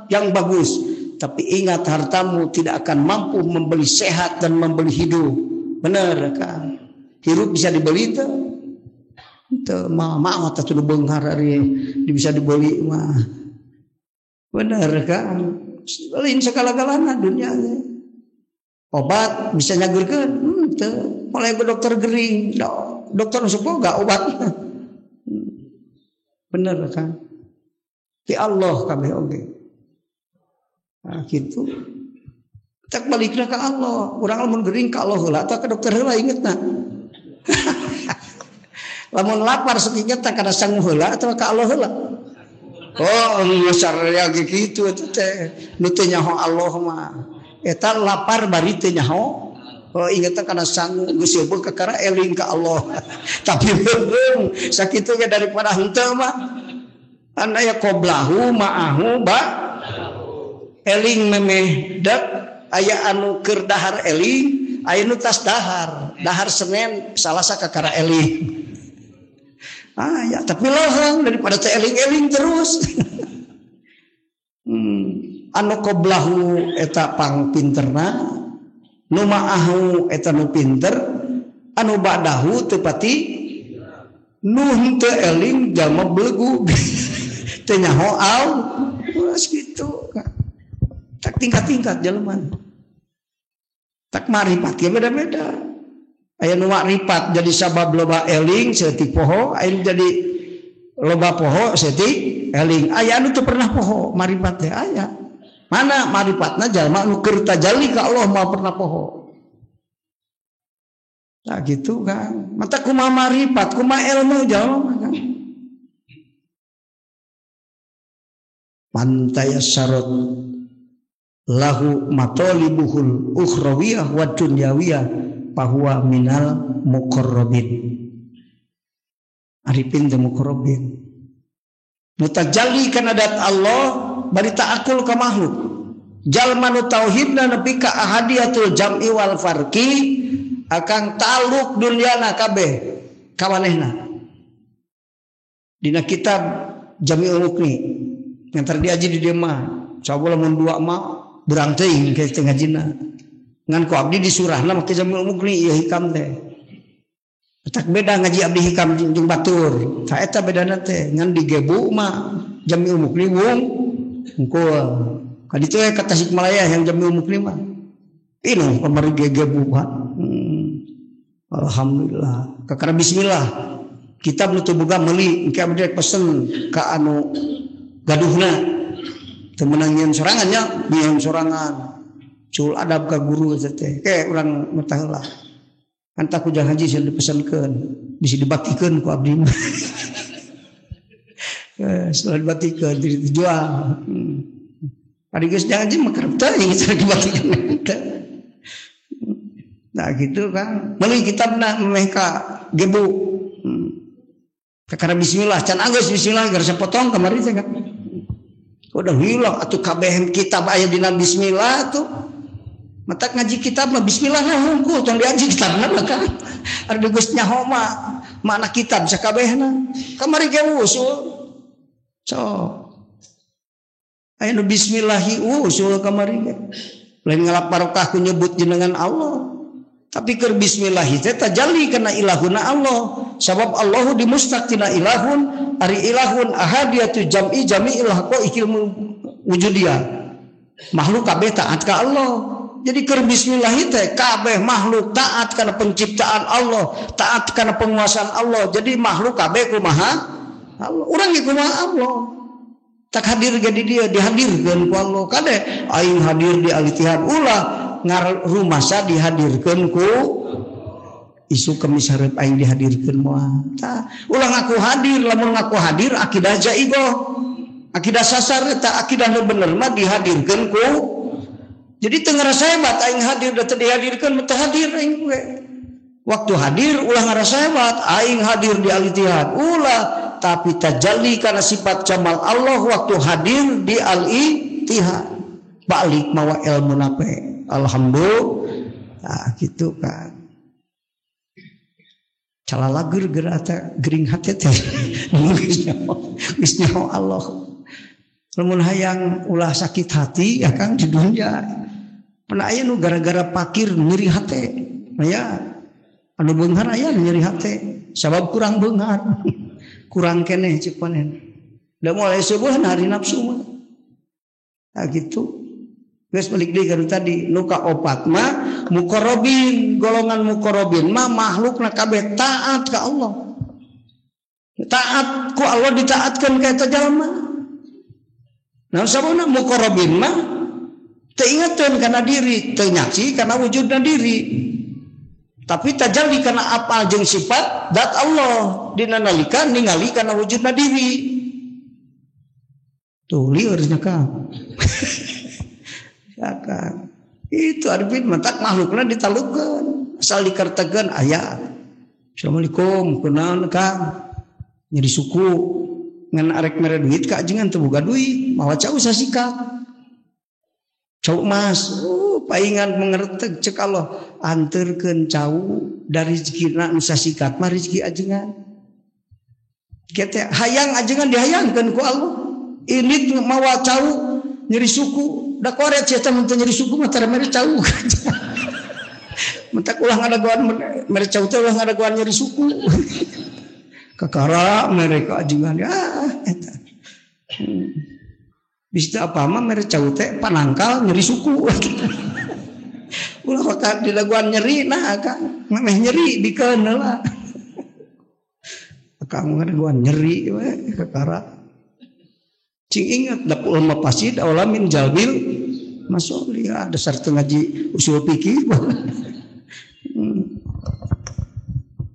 S1: yang bagus. Tapi ingat, hartamu tidak akan mampu membeli sehat dan membeli hidup. Benar kan? Hidup bisa dibeli itu. Itu mah mah atuh nu beunghar ari bisa dibeli mah. Benar kan? Lain segala-galana dunia. Obat bisa nyageurkeun, teu. Mulai ke dokter gering, dokter masuk boga obat. Bener kan? Di Allah kabeh oge. Nah, gitu. Tak balikna ka Allah. Urang lamun gering ka Allah heula atau ka dokter heula ingetna. Lamun lapar sok inget kana sangu heula atau ka Allah heula. Oh, sararea ge kitu eta teh. Nu teu nyaho Allah mah. Eta lapar bari teu nyaho. Oh, ingetna kana sangu geus eueuh kakara eling ka Allah. Tapi beureum sakitu ge daripada henteu mah. An aya qoblahu ma'ahu ba eling memeh dek aya anu keur dahar eling, aya nu tas dahar. Dahar Senin, Salasa kakara eling. Ah ya, tapi lohong daripada teh eling-eling terus. Anu qoblahu eta pang pinterna, nu ma'ahu eta nu pinter, anu ba'dahu teu pati nu henteu eling jalma belegu. Teu nyaho au. Geus kitu. Tak tingkat-tingkat jalma. Tak maripat ge beda-beda. Aya nu makrifat jadi sabab loba eling saeutik poho, aya nu jadi loba poho saeutik eling. Aya anu teu pernah poho maripat teh aya. Mana marifatna jalma nu keur tajalli ka Allah moal pernah poho. Nah gitu kan. Mata kumaha marifat, kumaha ilmu jalma kan. Mantayassarat lahu matalibuhul ukhrawiyah wa dunyawiyah fahuwa minal muqarrabin. Arifin teh muqarrabin. Mutajalli kana dat Allah bari ta'akul ka makhluk. Jalma nu tauhidna nepi ka ahadiyatul jam'i wal farqi akang taluk dunyana kabeh ka manehna. Dina kitab Jami'ul Muqni yang tadi aji di dieu mah coba lamun dua mah berang teuing ke teu ngajina. Ngan ku abdi disurahna make Jami'ul Muqni ieu hikam teh. Tak beda ngaji abdi hikam jeung batur. Ta eta bedana teh ngan digebu mah Jami'ul Muqni wung hungkul. Ka ditu we ka Tasikmalaya yang Jami'ul Muqni mah. Pinuh kamari gegebu Alhamdulillah. Kakara bismillah. Kitab nu teu boga meuli engke abdi rek pesen ka anu gaduhna. Teu meunang nyieun sorangan nya, nyieun sorangan. Cul adab ka guru teh. Ke urang mah heula. Kan tak ku haji sieun dipesenkeun, bisi dibatikeun ku abdi mah. Setelah dibatikeun dijual. Ari geus janji mah kerep teuing cara dibatikeun. Nah gitu kan. Meuli kitabna meh ka gebu. Kakara bismillah can anggeus bismillah geus potong kamari teh kan. Udah hilang atuh kabeh kitab aya dina bismillah tuh. Matak ngaji kitab mah bismillah lah hungkul tong diaji kitabna mah kan. Ari geus nyaho mah makna kitab sakabehna. Kamari ge usul. So. Aya nu bismillahi usul kamari ge. Lain ngalap barokah ku nyebut jenengan Allah. Tapi keur bismillahi teh tajalli kana ilahuna Allah. Sabab Allahu dimustaq tina ilahun, ari ilahun ahadiyatu jam'i jami'il haqaiqil wujudiyah. Makhluk kabeh taat ka Allah. Jadi keur bismillahi teh kabeh makhluk taat kana penciptaan Allah, taat kana penguasaan Allah. Jadi makhluk kabeh kumaha Allah. Urang ge kumaha Allah. Tak hadir ge di dieu dihadirkeun ku Allah. Kade aing hadir di Al-Ittihad ulah ngar rumasa dihadirkeun ku isu kemis hareup aing dihadirkeun moal. Tah ulah ngaku hadir, lamun ngaku hadir akidah jaigo. Akidah sasar eta akidah nu bener mah dihadirkeun ku. Jadi teu ngarasa hebat aing hadir da teu dihadirkeun mah teu hadir aing we. Waktu hadir ulah ngarasa hebat aing hadir di Al-Ittihad ulah, tapi tajalli kana sifat jamal Allah waktu hadir di Al-Ittihad. Balik mawa ilmu nape. Alhamdulillah. Nah, gitu kan. Calalager geura teh gering hate teh. Geus nyaho Allah. Lamun hayang ulah sakit hati ya Kang di dunia. Pernah aya nu gara-gara pakir nyeri hate. Aya anu beunghar aya nyeri hate sabab kurang beunghar. Kurang keneh ceuk panen. Da mulai subuh hari nafsu mah. Nah gitu. Geus balik deui ka tadi nu kaopat mah muqarrabin, golongan muqarrabin mah makhlukna kabeh taat ka Allah. Taat ku Allah ditaatkeun ka eta jalma. Nah sababna muqarrabin mah teu ingeteun kana diri, teu nyaksi kana wujudna diri. Tapi tajalli kana apal jeung sifat dat Allah dina nalika ningali kana wujudna diri. Tuh lieur nya ka. Ya kan. Itu arifin matak makhlukna ditalukeun, asal dikertekeun aya. Assalamualaikum, kunaon Kang? Nyeri suku ngan arek mere duit ka ajengan teu boga duit, mawa cau sasikap. Cau mas, paingan mengerteg cek Allah, anterkeun cau dari rezekina nu sasikat mah rezeki ajengan. Kieu teh hayang ajengan dihayangkeun ku Allah. Ini mawa cau nyeri suku. Da koret sia teh mun teu nyeri suku mah tara mere cau. Mentak ulah ngadagoan mere cau teh ulah ngadagoan nyeri suku. Kakara mere ka ajengan ya eta. Bisa apa mah mere cau teh panangkal nyeri suku. Ulah bakal dilaguan nyeri nah Kang, meh nyeri dikeun heula. Kang ngadagoan nyeri we kakara. Cing ingat dapul mafasid awlamin jalbil masuk dia dasar teu ngaji usul fikih.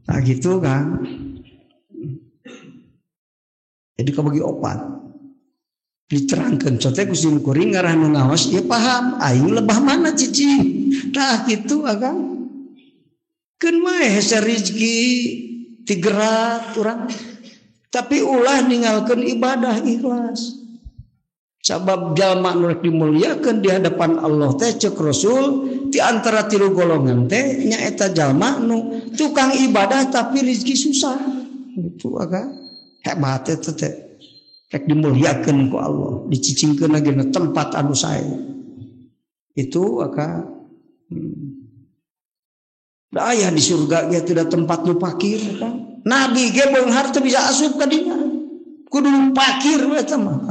S1: Nah gitu kan. Jadi kau bagi opat. Diterangkeun cote ku sim kuring ngarah nu ngaos ieu paham aing lebah mana cicing. Tah kitu akang. Keun mah hese rezeki tigerat urang. Tapi ulah ninggalkeun ibadah ikhlas. Sabab jalma nu rek dimuliakeun di hadapan Allah teh ceuk Rasul di antara tilu golongan teh nyaeta jalma nu tukang ibadah tapi rezeki susah. Gitu akang. Hebat eta teh. Rek dimuliakeun ku Allah, dicicingkeun lagi na tempat anu sae. Itu akang. Da aya di surga ge teu tempat nu pakir akang. Nabi ge beunghar teu bisa asup ka dinya. Kudu pakir we eta mah.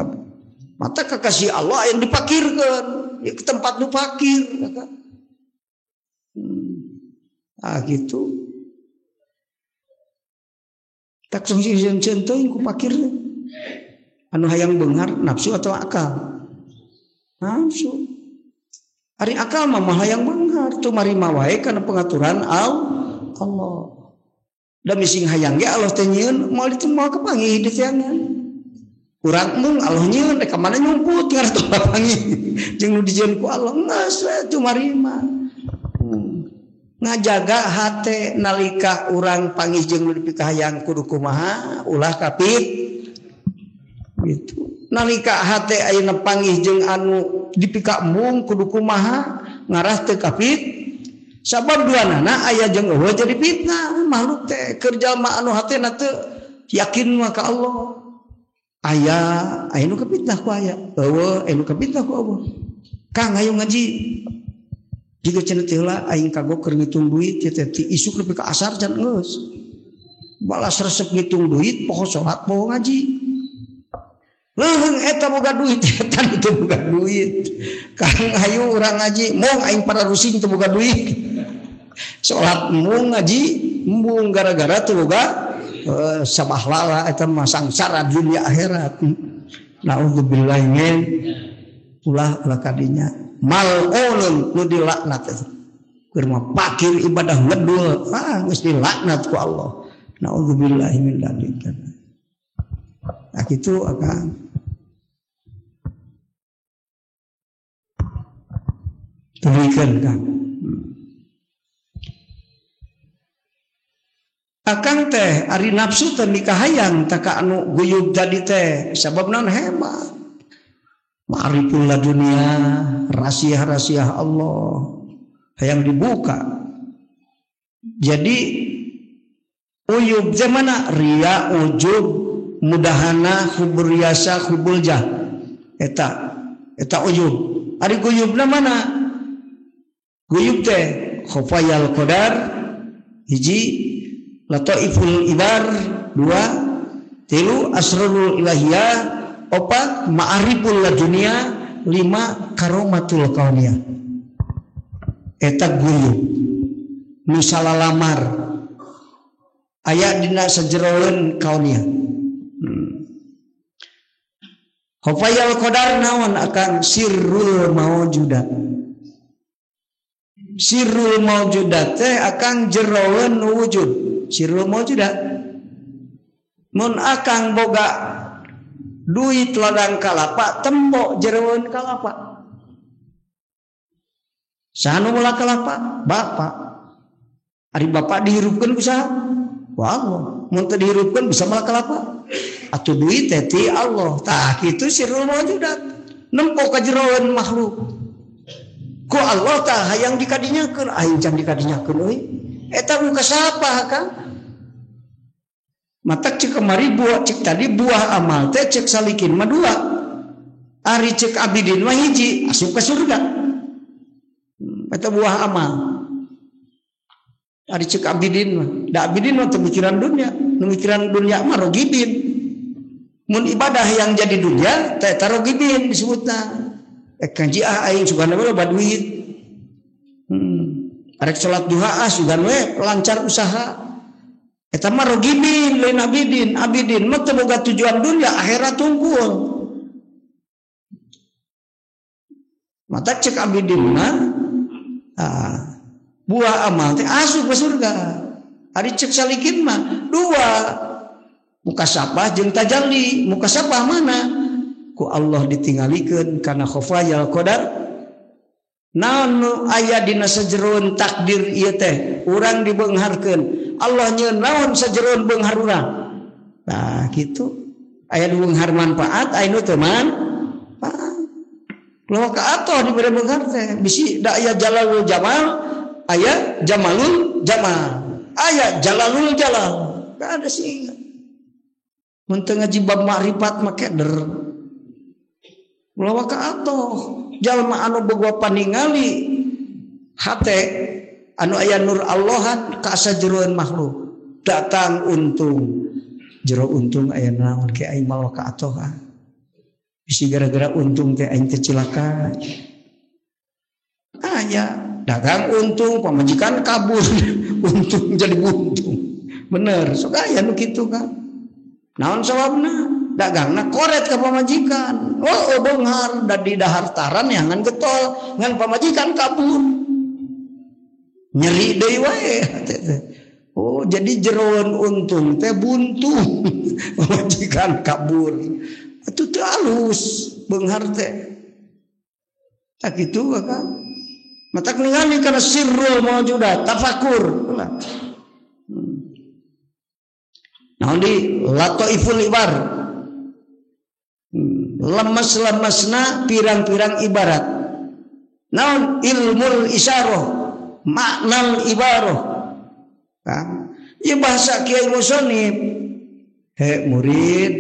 S1: Mata kekasih Allah yang dipakirkeun, ya ke tempat nu pakir akang. Ah gitu. Tak sungsi-sungsi teuing ku pakir. Anu hayang beunghar nafsu atau akal? Nafsu. Ari akal mah hayang beunghar tu marima wae kana pengaturan Allah. Da mising hayang ge Allah teh nyieun moal ditu moal kapanggih di tiangan. Urang mung Allah nyieun rek ka mana nyumput ngarah teu kapanggih. Jeung nu dijieun ku Allah geus we tu marima. Ngajaga hate nalika urang panggih jeung nu dipikahayang kudu kumaha ulah kapit gitu. Nalika hate ayeuna panggih jeung anu dipika embung kudu kumaha ngarah teu kapit. Sabab duanana aya jeung eueuh jadi fitnah makhluk teh keur jalma anu hatena teu yakin mah ka Allah. Aya aya nu kapitnah ku aya, eueuh aya nu kapitnah ku eueuh. Kang hayu ngaji. Jiga cenah teh heula aing kagok keur ngitung duit teh ti isuk nepi ka asar can geus. Balas resep ngitung duit poho salat poho ngaji. Leuheung eta boga duit eta teu boga duit. Kang hayu urang ngaji mung aing pararusing teu boga duit. Salat mung ngaji embung gara-gara teu boga sabahlala eta mah sangsara dunia akhirat. Naudzubillah min ulah ulah kadinya. Mal'unun nu dilaknat eta. Keur mah pakir ibadah ngedul, ah geus dilaknat ku Allah. Naudzubillah min dzalik. Nah kitu akang. Tuluykeun Kang. Akang teh ari nafsu teh mikahayang teh ka anu guyub tadi teh sabab naon hebat. Ma'riful dunia, rahasia-rahasia Allah hayang dibuka. Jadi uyub teh mana? Ria, ujub, mudahana, hubur riasa, hubul jah. Eta eta uyub. Ari guyubna mana? Guyub teh khafayal qadar hiji, lataiful ibar dua, tilu asrarul ilahiyah opat, ma'ariful dunia lima, karomatul kauniyah. Eta guyub nu salalamar aya dina sajeroeun kauniyah. Khafayal qadar naon akan sirrul maujudat. Sirrul maujudat teh akan jeroeun wujud. Sirrul maujudat mun akang boga duit ladang kalapa tembok jeroeun kalapa. Saha nu meula kalapa? Bapak. Ari bapak dihirupkeun ku saha? Ku Allah. Mun teu dihirupkeun bisa meula kalapa? Atuh duit teh ti Allah. Tah kitu sirrul maujudat. Nempo ka jeroeun makhluk. Ku Allah tah hayang dikadinyakeun, aing can dikadinyakeun euy. Eta ku kasapa Kang? Matak cek kemari buah cek tadi buah amal teh cek salikin mah dua. Ari cek abidin mah hiji asup ka surga. Eta buah amal. Ari cek abidin mah, da abidin mah teu mikiran dunia, nu mikiran dunia mah rogibin. Mun ibadah yang jadi dunia teh eta rogibin disebutna. Kanji ah aing sugan we loba duit. Arek salat duha ah sugan we lancar usaha. Eta mah rogibin lain abidin. Abidin mah teu boga tujuan dunia, akhirat tungkul. Mata cek abidin mah buah amal teh asup ke surga. Ari cek salikin mah dua. Mukasabah jeung tajalli. Mukasabah mana? Ku Allah ditinggalikeun kana khafayal qadar. Naon nu aya dina sajeroan takdir ieu teh urang dibeungharkeun. Allah nyeun naon sajeroan beunghar urang. Nah kitu. Aya nu beunghar manfaat, aya nu teu manfaat. Lawa ka atoh dibere beunghar teh bisi da aya jalalul jamal, aya jamalul jamal, aya jalalul jalal. Gak ada sih. Mun teu ngaji bab makrifat mah keder. Lawa ka atoh jalma anu boga paningali hate anu aya nur Allahan ka sajeroan makhluk datang untung jero untung aya naon ke aing mawa ka atoh ah. Bisi gara-gara untung teh aing teh cilaka. Aya dagang untung pamajikan kabur untung jadi buntung. Bener sok aya nu kitu kan. Naon sababna? Dagangna koret ka pamajikan. Oh, beunghar da di dahartaran yang ngan getol ngan pamajikan kabur. Nyeri deui wae. Oh, jadi jeroan untung teh buntu. Pamajikan kabur. Atuh teu alus beunghar teh. Tak kitu kan. Matak ningali kana sirrul mawjudat, tafakur. Naon di lataiful ibar. Lemes-lemesna pirang-pirang ibarat. Naon ilmul isyarah, maknal ibarah. Kan? Ieu bahasa Kiai Musonib. He murid,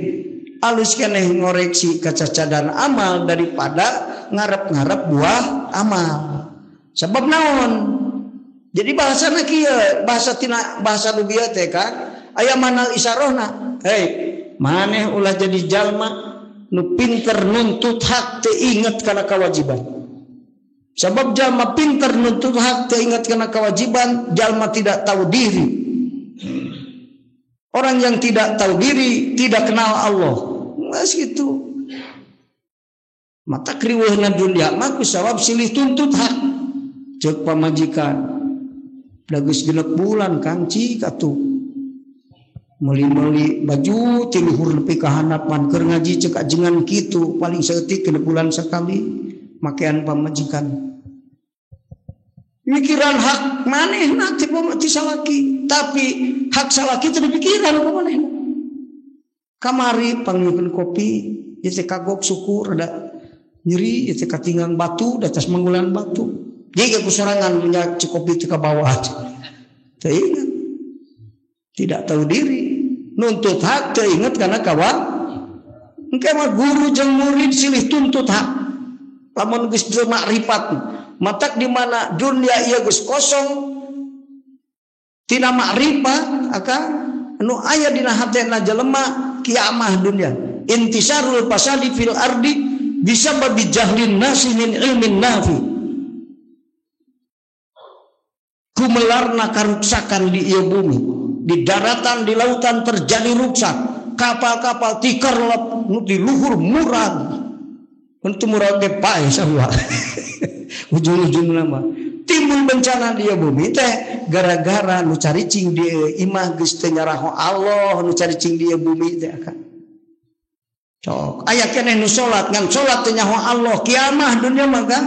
S1: alus keneh ngoreksi kacacadan amal daripada ngarep-ngarep buah amal. Sebab naon? Jadi bahasana kieu, bahasa tina bahasa nu bieu teh kan aya manal isyarahna. Hei, maneh ulah jadi jalma nu pinter nuntut hak teu inget kana kewajiban. Sebab jalma pinter nuntut hak teu inget kana kewajiban, jalma tidak tahu diri. Orang yang tidak tahu diri tidak kenal Allah. Geus kitu. Mata kriweuhna dunya mah ku sabab silih tuntut hak. Ceuk pamajikan. Da geus genep bulan Kang cik atuh. Meuli-meuli baju ti luhur nepi ka handap pan keur ngaji ceuk ajengan kitu paling saeutik genep bulan sekali makean pamajikan. Mikiran hak manehna ti salaki, tapi hak salaki teu dipikiran ku manehna. Kamari pangnyeunkeun kopi ieu teh kagok syukur da nyeri ieu teh katinggang batu da tas manggulan batu. Jiga ku sorangan minyak kopi teh ka bawah. Teu ingat. Tidak tahu diri, nuntut hak teu inget karena kawan. Engke mah guru jeung murid silih tuntut hak. Lamun geus makrifat, matak di mana dunia ieu geus kosong tina makrifat aka anu aya dina hatena jelema kiamah dunia. Intisarul fasadi fil ardi bisababi jahlin nasi min ilmin nafi. Kumelarna karuksakan di ieu bumi. Di daratan, di lautan terjadi ruksak. Kapal-kapal tikerlep di luhur murag. Untuk murag teh pae sarua. Ujung-ujung nama. Timbul bencana di bumi teh gara-gara nu caricing di imah geus teu nyaraho Allah nu caricing di bumi teh akan. Cok, aya keneh nu salat ngan salat teu nyaho Allah, kiamah dunia mah kan.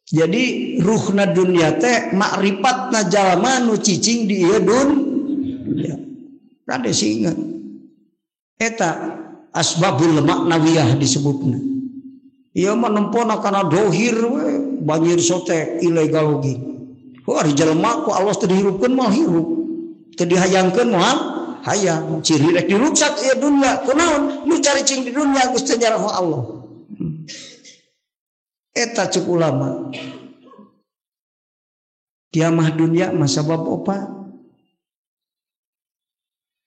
S1: Jadi ruhna dunia teh makripatna jalma nu cicing di ieu dunia. Kade sih ingat. Eta asbabul maknawiyah disebutna. Ieu mah nempona kana dohir we, banjir sotek ilegal oge. Wah, ari jelema ku Allah teu dihirupkeun moal hirup. Teu dihayangkeun moal hayang. Ciri rek diruksak ieu dunia. Kunaon? Nu caricing di dunia geus teu nyaraho Allah. Eta cek ulama. Kiamah dunia mah sabab opat.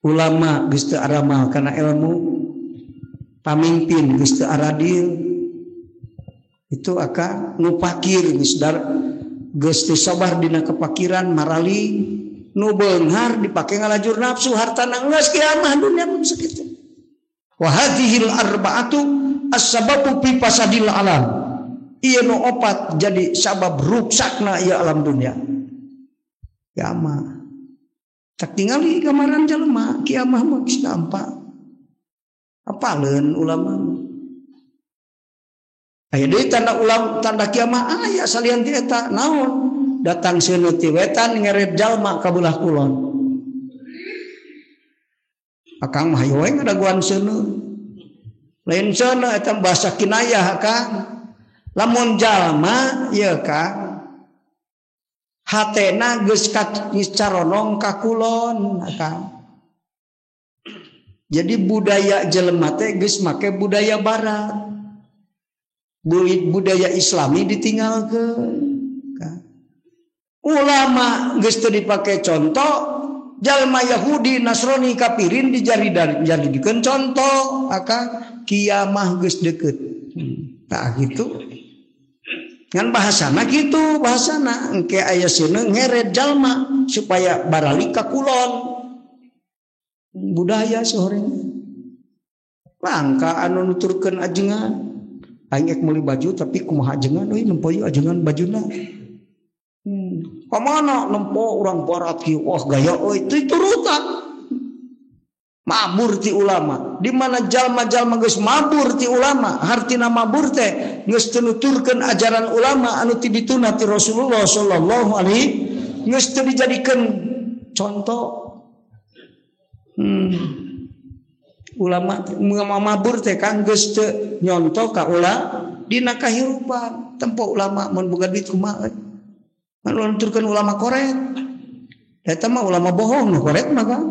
S1: Ulama geus teu aramal kana ilmu, pamimpin geus teu aradil. Itu akan nu pakir geus geus teu sabar dina kepakiran marali, nu beunghar dipake ngalajur nafsu hartana geus kiamah dunia mah sakitu. Wa hadhil arba'atu as-sababu fi fasadil alam. Ieu nu opat jadi sabab ruksakna ieu alam dunia. Kiamah. Tak tingali gambaran jelema, kiamah mah geus gampang. Apa Apaleun ulama. Aya deui tanda ulam tanda kiamah aya salian ti eta naon? Datang seuneu ti wetan ngeret jalma ka beulah kulon. Akang mah hayu we ngadaguan seuneu. Lain seuneu eta bahasa kinayah akang. Lamun jalma ieu Kang hatena geus caronong ka kulon akang. Jadi budaya jelema teh geus make budaya barat. Budaya Islami ditinggalkeun. Ulama geus teu dipake contoh, jalma Yahudi, Nasrani, kafirin dijadikeun contoh, akang kiamah geus deukeut. Tah gitu. Ngan bahasana gitu, bahasana engke aya seuneu ngeret jalma supaya baralik ka kulon. Budaya sehoreng. Langka anu nuturkeun ajengan. Aing ek meuli baju tapi kumaha ajengan euy nempo ieu ajengan bajuna. Ka mana nempo urang barat kieu wah gaya euy teu turutan. Mabur ti ulama. Di mana jalma-jalma geus mabur ti ulama, hartina mabur teh geus teu nuturkeun ajaran ulama anu ti dituna ti Rasulullah sallallahu alaihi geus teu dijadikeun contoh. Ulama mabur teh kang geus teu nyontoh ka ulama dina kahirupan. Tempo ulama mun boga duit kumaha euy. Mun nuturkeun ulama koret. Eta mah ulama bohong nu koret mah kan.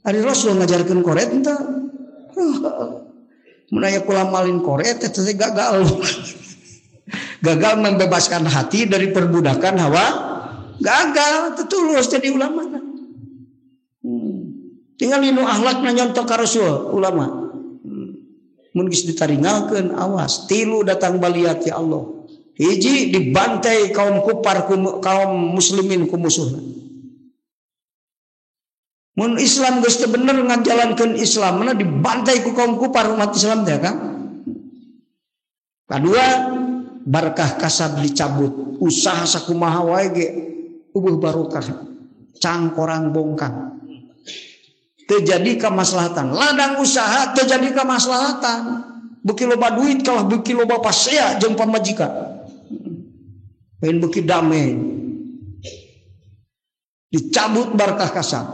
S1: Ari Rasul ngajarkeun koret henteu. Mun aya kula malin koret eta teh gagal. Gagal membebaskan hati dari perbudakan hawa. Gagal teu tulus jadi ulama. Tinggal nu akhlakna nyontoh ka Rasul ulama. Mun geus ditaringalkeun awas tilu datang baliat ya Allah. Hiji dibantai kaum kufar kaum muslimin ku musuhna. Mun Islam geus teu bener ngajalankeun Islam mana dibantai ku kaum kufar umat Islam teh kan. Kadua barkah kasab dicabut, usaha sakumaha wae ge eueuh barokah, cangkorang bongkang. Teu jadi kamaslahatan, ladang usaha teu jadi kamaslahatan. Beuki loba duit kalah beuki loba pasea jeung pamajikan. Lain beuki damai. Dicabut barkah kasab.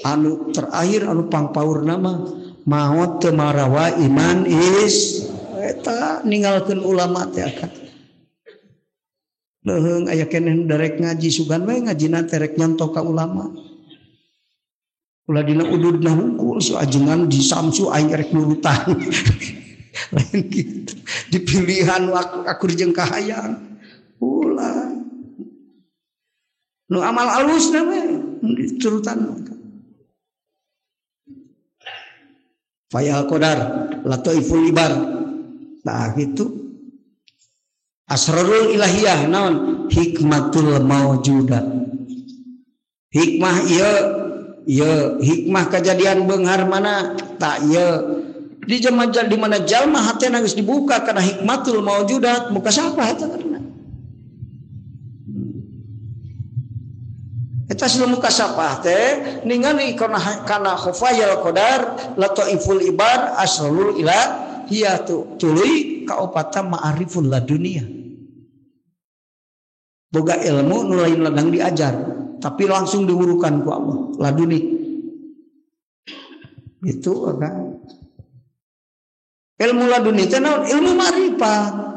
S1: Anu terakhir anu pangpaur nama maot teu marawa iman is eta ninggalkeun ulama teh akan leuheung aya keneh darek ngaji sugan we ngajina teh rek nyontoh ka ulama ulah dina ududna hungkul su ajengan di Samsu aing rek nurutan lain gitu dipilihan akur jeung kahayang ulah nu amal alusna we diturutan. Fayal qadar lataiful ibar. Nah gitu. Asrarul ilahiyah naon hikmatul maujudat. Hikmah ieu ieu hikmah kejadian beunghar mana tak ieu di zaman di mana jalma hatena geus dibuka kana hikmatul maujudat muka siapa eta karena. Eta sebelum muka sapah teh ningali kana khufayal qadar lataiful ibar asrarul ilahiyah tuluy kaopata ma'ariful ladunia. Boga ilmu nu lain ladang diajar tapi langsung diwurukan ku Allah laduni. Itu kan. Ilmu laduni teh naon? Ilmu ma'rifat.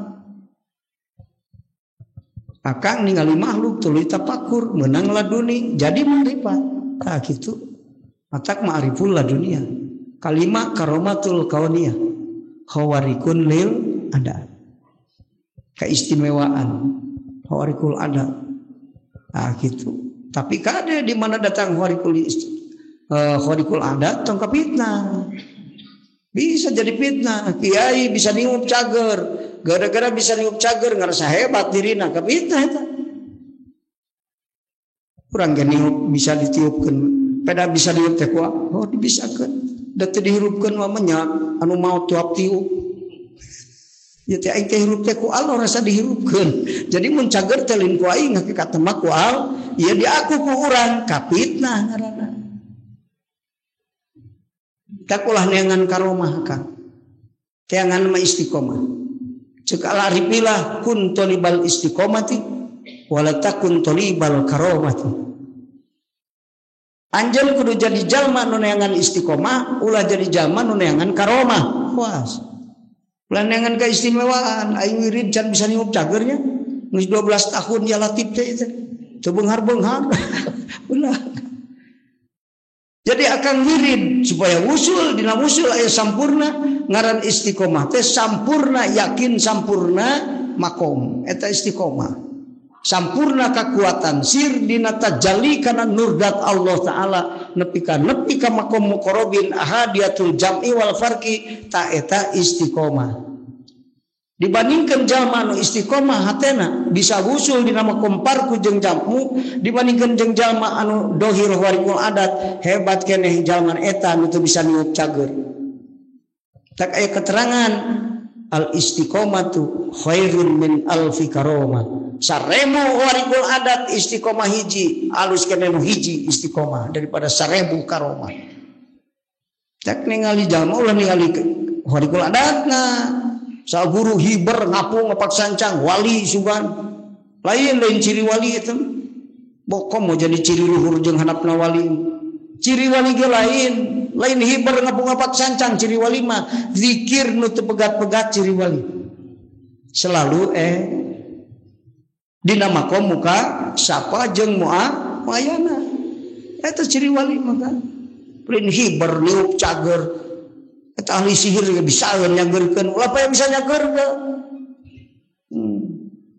S1: Akang ningali makhluk tuluy tapakur menang laduni jadi ma'rifat. Tah kitu. Matak ma'riful ladunia. Kalima karomatul kauniyah. Khawarikun lil ada. Keistimewaan khawarikul ada. Nah gitu. Tapi kade di mana datang khawarikul adat tong fitnah. Bisa jadi fitnah. Kiai bisa niup cager. Gara-gara bisa niup cager ngerasa hebat dirina kefitnah eta. Urang ge niup bisa ditiupkeun. Peda bisa diup teh kuah. Oh dibisakeun. Da teu dihirupkeun mah nya anu mau tuap tiup. Ya teh aing teh hirup teh ku Allah rasa dihirupkeun. Jadi mun cager teh lain ku aing hakikat mah ku Allah, ieu diaku ku urang kapitnah ngaranna. Tak ulah neangan karomah kang. Teangan mah istiqomah. Cek al arifilah kun tolibal istiqomati wala takun tolibal karomati. Anjeun kudu jadi jalma nu neangan istiqomah, ulah jadi jalma nu neangan karomah. Puas. Ulah neangan keistimewaan, aing wirid can bisa niup cagernya. Geus 12 tahun ya latif teh itu. Teu beunghar-beunghar. Ulah. Jadi akan wirid supaya wusul dina wusul aya sampurna ngaran istiqomah teh sampurna yakin sampurna makom eta istiqomah. Sampurna kekuatan sir dina tajalli kana nurdat Allah taala nepi ka nepi ka makom muqarrabin ahadiyatul jam'i wal farqi ta eta istiqomah. Dibandingkan jalma nu istiqomah hatena bisa wusul dina makom parku jeung jammu dibandingkan jeung jalma anu dohir warikul adat hebat keneh jalma eta nu teu bisa niup cager. Tak aya keterangan al istiqomatu khairun min alfi karomah. Saremu warikul adat istiqomah hiji alus keneh nu hiji istiqomah daripada 1000 karomah. Tak ningali jalma ulah ningali warikul adatna. Saguru hiber ngapung ngapak sancang wali sugan lain lain ciri wali itu bokom mau jadi ciri luhur jeung handapna wali ciri wali ge lain lain hiber ngapung ngapak sancang ciri wali mah zikir nu teu pegat-pegat ciri wali selalu dina makom muka sapa jeung moa moayana eta ciri wali mah kan lain hiber niup cager eta ahli sihir bisa nyageurkeun ulah pa bisa nyageurkeun.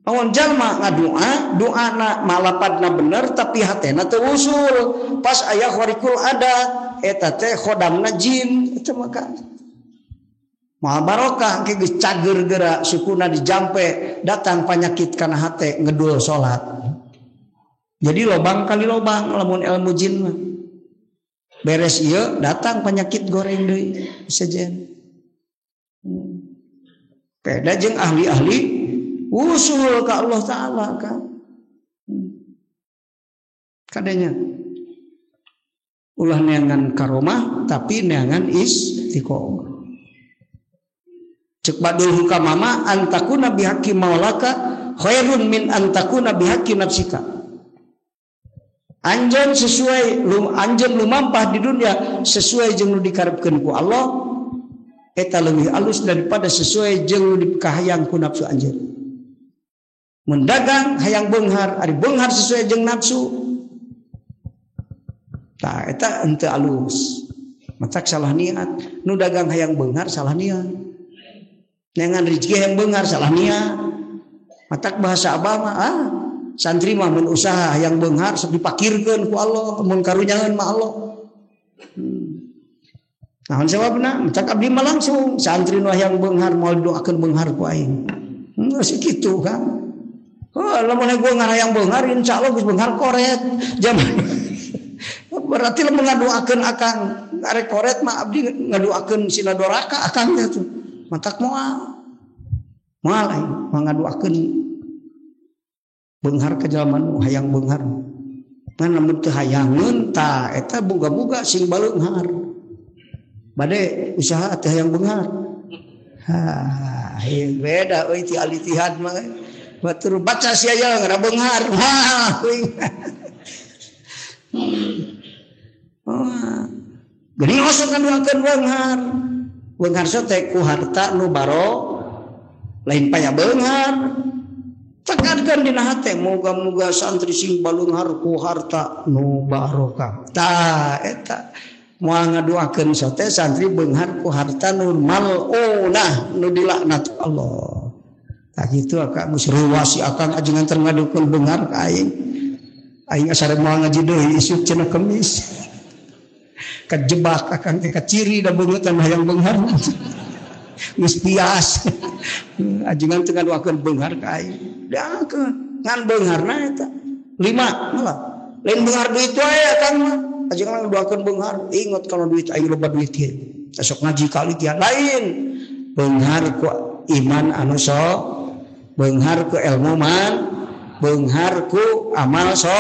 S1: Awan jalma ngadoa doana malapadna bener tapi hatena teu usul pas aya khariqul adat eta teh khodamna jin eta maka moal barokah engke geus cager geura sukuna dijampe datang panyakit kana hate ngedul salat. Jadi lobang kali lobang lamun ilmu jin mah. Beres ieu datang penyakit goreng deui sejen. Beda jeung ahli-ahli usul ka Allah taala ka. Kadanya ulah neangan karomah tapi neangan istiqomah. Cek badul hukamama antakuna bihaqi maulaka khairun min antakuna bihaqi nafsika. Anjeun sesuai anjeun lumampah di dunia sesuai jeung nu dikarepkeun ku Allah eta leuwih alus daripada sesuai jeung nu dikahayang ku nafsu anjeun. Mun dagang hayang beunghar, ari beunghar sesuai jeung nafsu tah eta henteu alus. Matak salah niat, nu dagang hayang beunghar salah niat. Neangan rezeki hayang beunghar salah niat. Matak bahasa abah mah santri mah mun usaha hayang beunghar sok dipakirkeun ku Allah mun karunyaeun mah Allah. Naon sababna? Matak abdi mah langsung santri nu hayang beunghar moal doakeun beunghar ku aing. Geus kitu kan. Oh, lamun beunghar hayang beunghar insyaallah geus beunghar koret. Zaman berarti lamun ngadoakeun akang arek koret mah abdi ngadoakeun sina doraka akang teh tuh. Matak moal. Moal aing mah ngadoakeun beunghar ka jalma nu hayang beunghar. Ngan lamun teu hayangeun tah eta boga-boga sing baleunghar. Bade usaha teh hayang beunghar. Ha, beda euy ti alitihad mah. Batur baca sia aya ngara beunghar. Ha, oh. Geuning osok ngaduakeun beunghar. Beunghar teh ku harta nu baro lain paya beunghar. Tekankan dina hate moga-moga santri sing baleunghar ku harta nu barokah. Tah eta moal ngaduakeun sote santri beunghar ku harta nu mal'unah nu dilaknat Allah. Tah kitu akang geus ruas si akang ajengan teu ngadukeun beunghar ka aing. Aing asa rek moal ngaji deui isuk cenah kemis. Kejebak akang teh kaciri da beungeut hayang beunghar. Geus pias. Ajengan teu ngaduakeun beunghar ka aing. Diangkeun ngan beungharna eta 5 malah lain beunghar duit wae akang mah ajengan ngaduakeun beunghar ingat kalau duit aing loba duit ieu esok ngaji kali dia lain beunghar ku iman anu so beunghar ku ilmu man beunghar ku amal so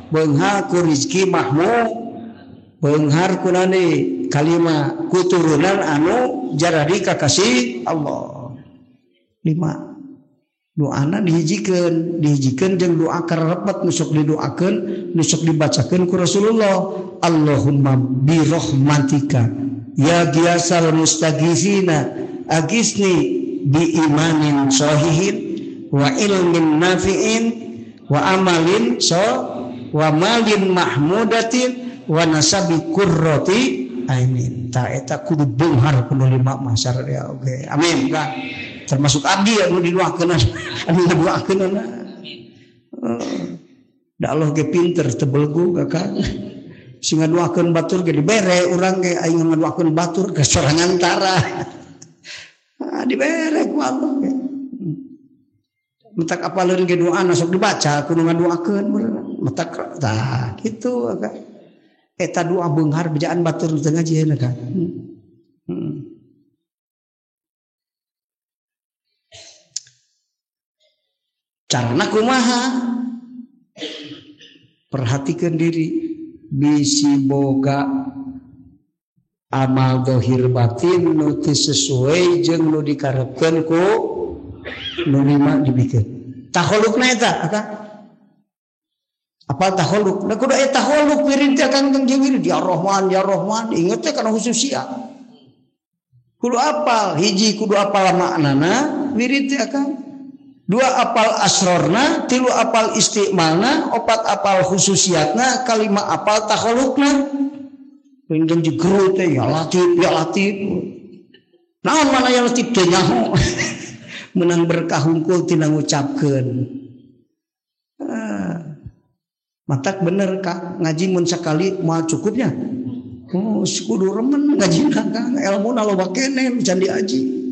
S1: beunghar ku rezeki mahmud Beunghar kunani kalima kuturunan anu jaradi kakasih Allah. 5 doana dihijikeun, dihijikeun jeung doa karepet nu sok didoakeun, nu sok dibacakeun ku Rasulullah. Allahumma bi rahmatika ya giasal mustaghithina agisni bi imanin sahihin wa ilmin nafi'in wa amalin so wa malin mahmudatin wa nasabi qurrati ainin. Ta eta kudu beunghar kudu lima mah sararea oge. Amin. Ka termasuk abdi anu didoakeun anu ngadoakeunana. Da Allah ge pinter teu belegu kakak. Sing ngadoakeun batur ge dibere urang ge aing ngadoakeun batur ke sorangan tara. Ah dibere ku Allah ge. Mentak apaleun ge doana sok dibaca kudu ngadoakeun mentak tah kitu kakak. Eta doa beunghar bejaan batur teu ngajieun kakak. Carana kumaha? Perhatikan diri bisi boga amal dohir batin nu teu sesuai jeung nu dikarepkeun ku nu lima dibikeun. Taholukna eta akang. Apa taholuk? Da kudu eta taholuk wirid teh akang tong jeung wirid ya Rahman ya Rahman inget teh kana khususia. Kudu apal hiji kudu apal maknana wirid teh akang. 2 apal asrorna, 3 apal istimalna, 4 apal khususiatna, 5 apal takholukna. Pingin jegeru teh ya latif, ya latif. Naon mana ya latif teh nyaho. Menang berkah hungkul tina ngucapkeun. Matak bener Kak, ngaji mun sakali moal cukupnya. Oh, kudu remen ngajina Kang, elmuna loba keneh can diaji.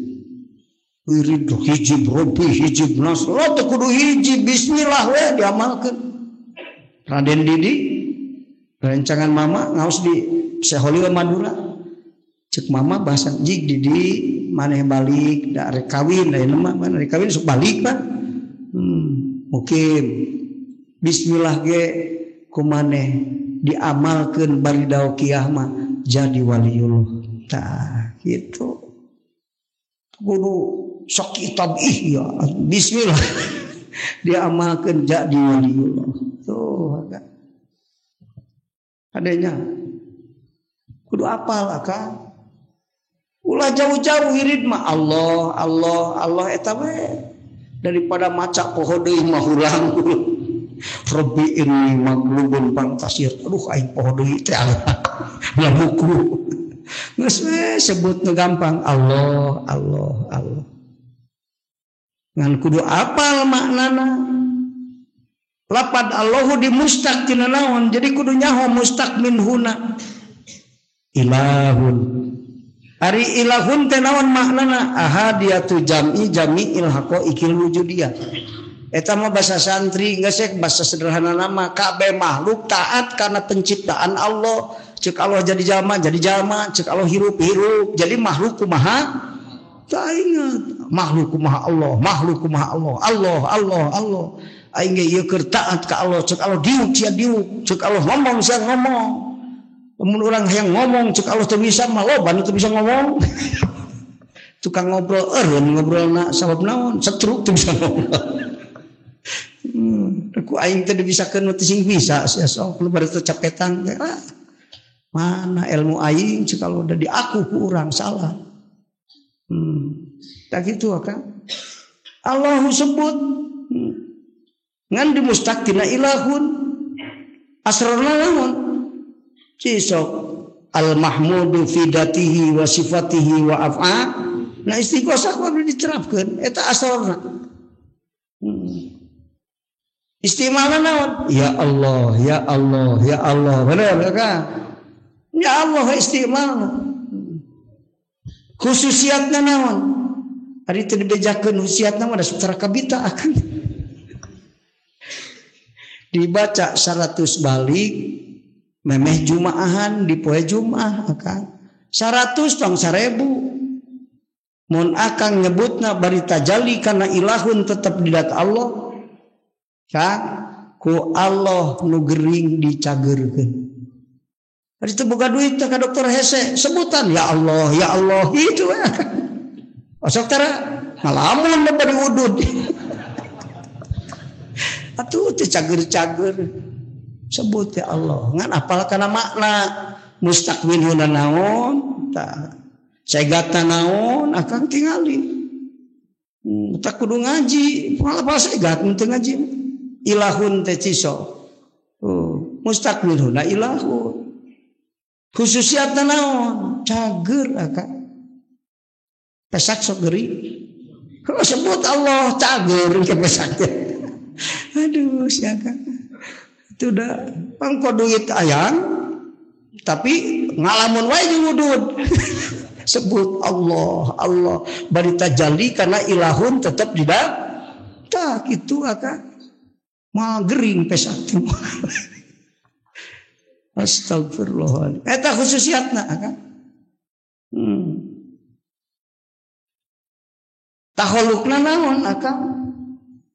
S1: Wirid hijib robi hijib nas lo teu kudu hiji bismillah we diamalkeun. Raden Didi rencangan mama ngaos di Seholil Madura. Cek mama bahasa jig Didi maneh balik da rek kawin da mah mana rek kawin sok balik pan. Mukim bismillah ge kumaneh diamalkeun bari daokiah mah jadi waliullah. Tah kitu. Kudu sok kitab ihya bismillah diamalkeun jadi waliullah. Tuh agak adanya kudu apal akang. Ulah jauh-jauh wirid mah Allah Allah Allah eta we daripada maca poho deui mah urang. Rabbi inni maglubun pantasir. Aduh aing poho deui teh Allah. Buku. Geus we sebut nu gampang Allah Allah Allah. Ngan kudu apal maknana. Lapad Allahu di mustaq tina naon, jadi kudu nyaho mustaq min huna. Ilahun. Ari ilahun teh naon maknana? Ahadiyatu jam'i jami'il haqaiqil wujudiyah. Eta mah bahasa santri geus bahasa sederhana nama kabeh makhluk taat karena penciptaan Allah. Cek Allah jadi jalma jadi jalma, cek Allah hirup hirup, jadi makhluk kumaha? Tak ingat makhluk kumaha Allah, makhluk kumaha Allah, Allah Allah Allah. Aing ge ieu keur taat ka Allah, cek Allah diuk sia diuk, cek Allah ngomong sia ngomong. Mun urang hayang ngomong cek Allah teu bisa mah loba nu teu bisa ngomong. Tukang ngobrol eureun ngobrolna sabab naon? Setruk teu bisa ngobrol. Ku aing teh dibisakeun nu teu sing bisa sia sok lu bari teu capetan teh. Mana ilmu aing cek Allah udah diaku ku urang salah. Tak gitu akang. Allahu sebut ngan di mustaq tina ilahun asrarna naon? Cisok al mahmudu fi datihi wa sifatihi wa af'a. Nah istighosah kudu diterapkeun eta asrarna. Istimalna naon? Ya Allah, ya Allah, ya Allah. Bener kan? Ya Allah istimalna. Khususiatna naon? Ari teu dibejakeun khususiatna mah da secara kabita akan. Dibaca 100 balik memeh jumaahan di poe Jumaah akang. 100 tong 1000. Mun akang nyebutna bari tajalli kana ilahun tetep di dat Allah. Kang ku Allah nu gering dicageurkeun. Ari teu boga duit teh ka dokter hese sebutan ya Allah ya Allah gitu we. Osok tara ngalamun bari udud. Atuh teu cager-cager sebut ya Allah ngan apal kana makna mustaqminuna naon tah segatna naon akang tingali. Tak kudu ngaji, malah segat teu ngaji. Ilahun teh ciso. Mustaqminuna ilahun. Khususiatna naon? Cager akang. Pesak sok geri. Kalau sebut Allah cager ke pesak teh. Aduh, siaka. Itu udah pangko duit ayang tapi ngalamun wae jeung udud. Sebut Allah, Allah bari tajalli karena ilahun tetap tidak tak itu akang. Mal gering pesak teh. Astagfirullah. Eta khususiatna akang. Taholukna naon akang?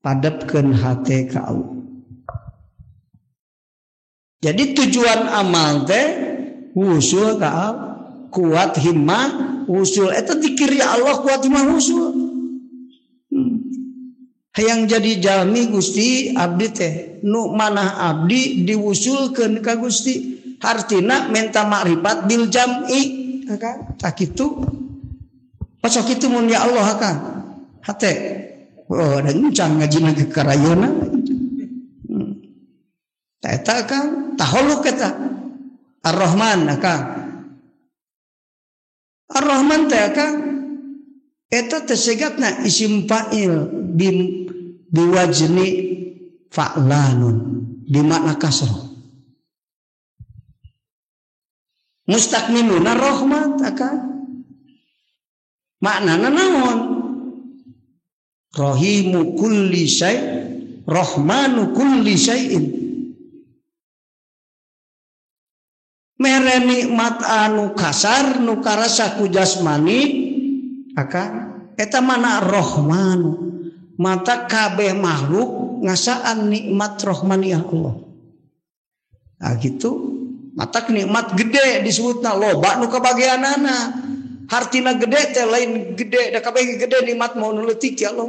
S1: Padepkeun hate ka Allah. Jadi tujuan amal teh wusul ka Allah, kuat himmah wusul. Eta dikir ya Allah kuat himmah wusul. Hayang jadi jalmi Gusti abdi teh nu manah abdi diwusulkeun ka Gusti. Hartina menta makrifat bil jam'i akang. Tak kitu. Pasok kitu mun ya Allah akang. Hate. Oh, da encang ngajina ke karayona. Eta akang taholuk eta. Ar-Rahman akang. Ar-Rahman teh akang eta teh segatna isim fa'il biwajni fa'lanun di makna kasrah. Mustaqminuna rahmat akang. Maknana naon? Rahimu kulli syai, rahmanu kulli syai'in. Mere nikmat anu kasar nu karasa ku jasmani akang eta mana rahmanu. Mata kabeh makhluk ngasaan nikmat rahmaniyah Allah. Nah gitu, mata nikmat gede disebutna loba nu kabagianana. Hartina gede teh lain gede da kabeh gede nikmat mau nu leutik ya Allah.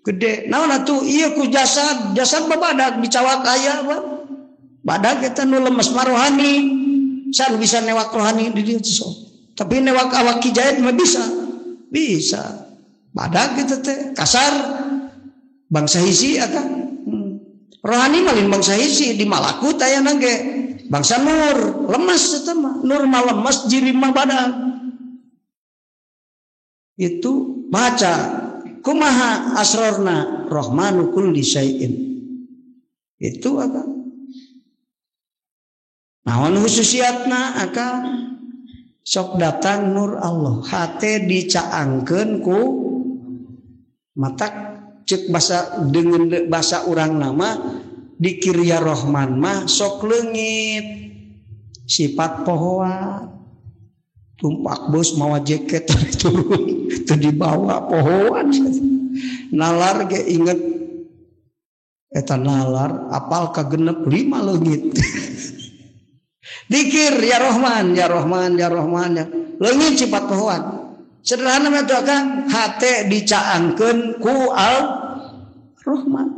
S1: Gede. Naon atuh ieu ku jasad, jasad babadag dicawak aya bang. Badag eta nu lemes mah rohani. San bisa newak rohani di dieu so. Tapi newak awak Ki Jaid mah bisa. Bisa. Badag kitu teh kasar bangsa hisi akang. Rohani mah lain bangsa hisi di malakut aya ge. Bangsa nur, lemes eta mah. Nur mah lemes jirim mah badag. Itu baca kumaha asrorna rahmanu kulli syai'in. Itu akang. Naon khususiatna akang? Sok datang nur Allah, hate dicaangkeun ku matak cek bahasa dengan bahasa urang nama dikir ya Rahman mah sok leungit sifat pohoan. Tumpak bus mawa jaket turun teu dibawa pohoan. Nalar ge inget eta nalar apal ka genep 5 leungit. Dikir ya Rahman ya Rahman ya Rahman ya leungit sifat pohoan. Sederhana mah teh akang hate dicaangkeun ku Al Rahman.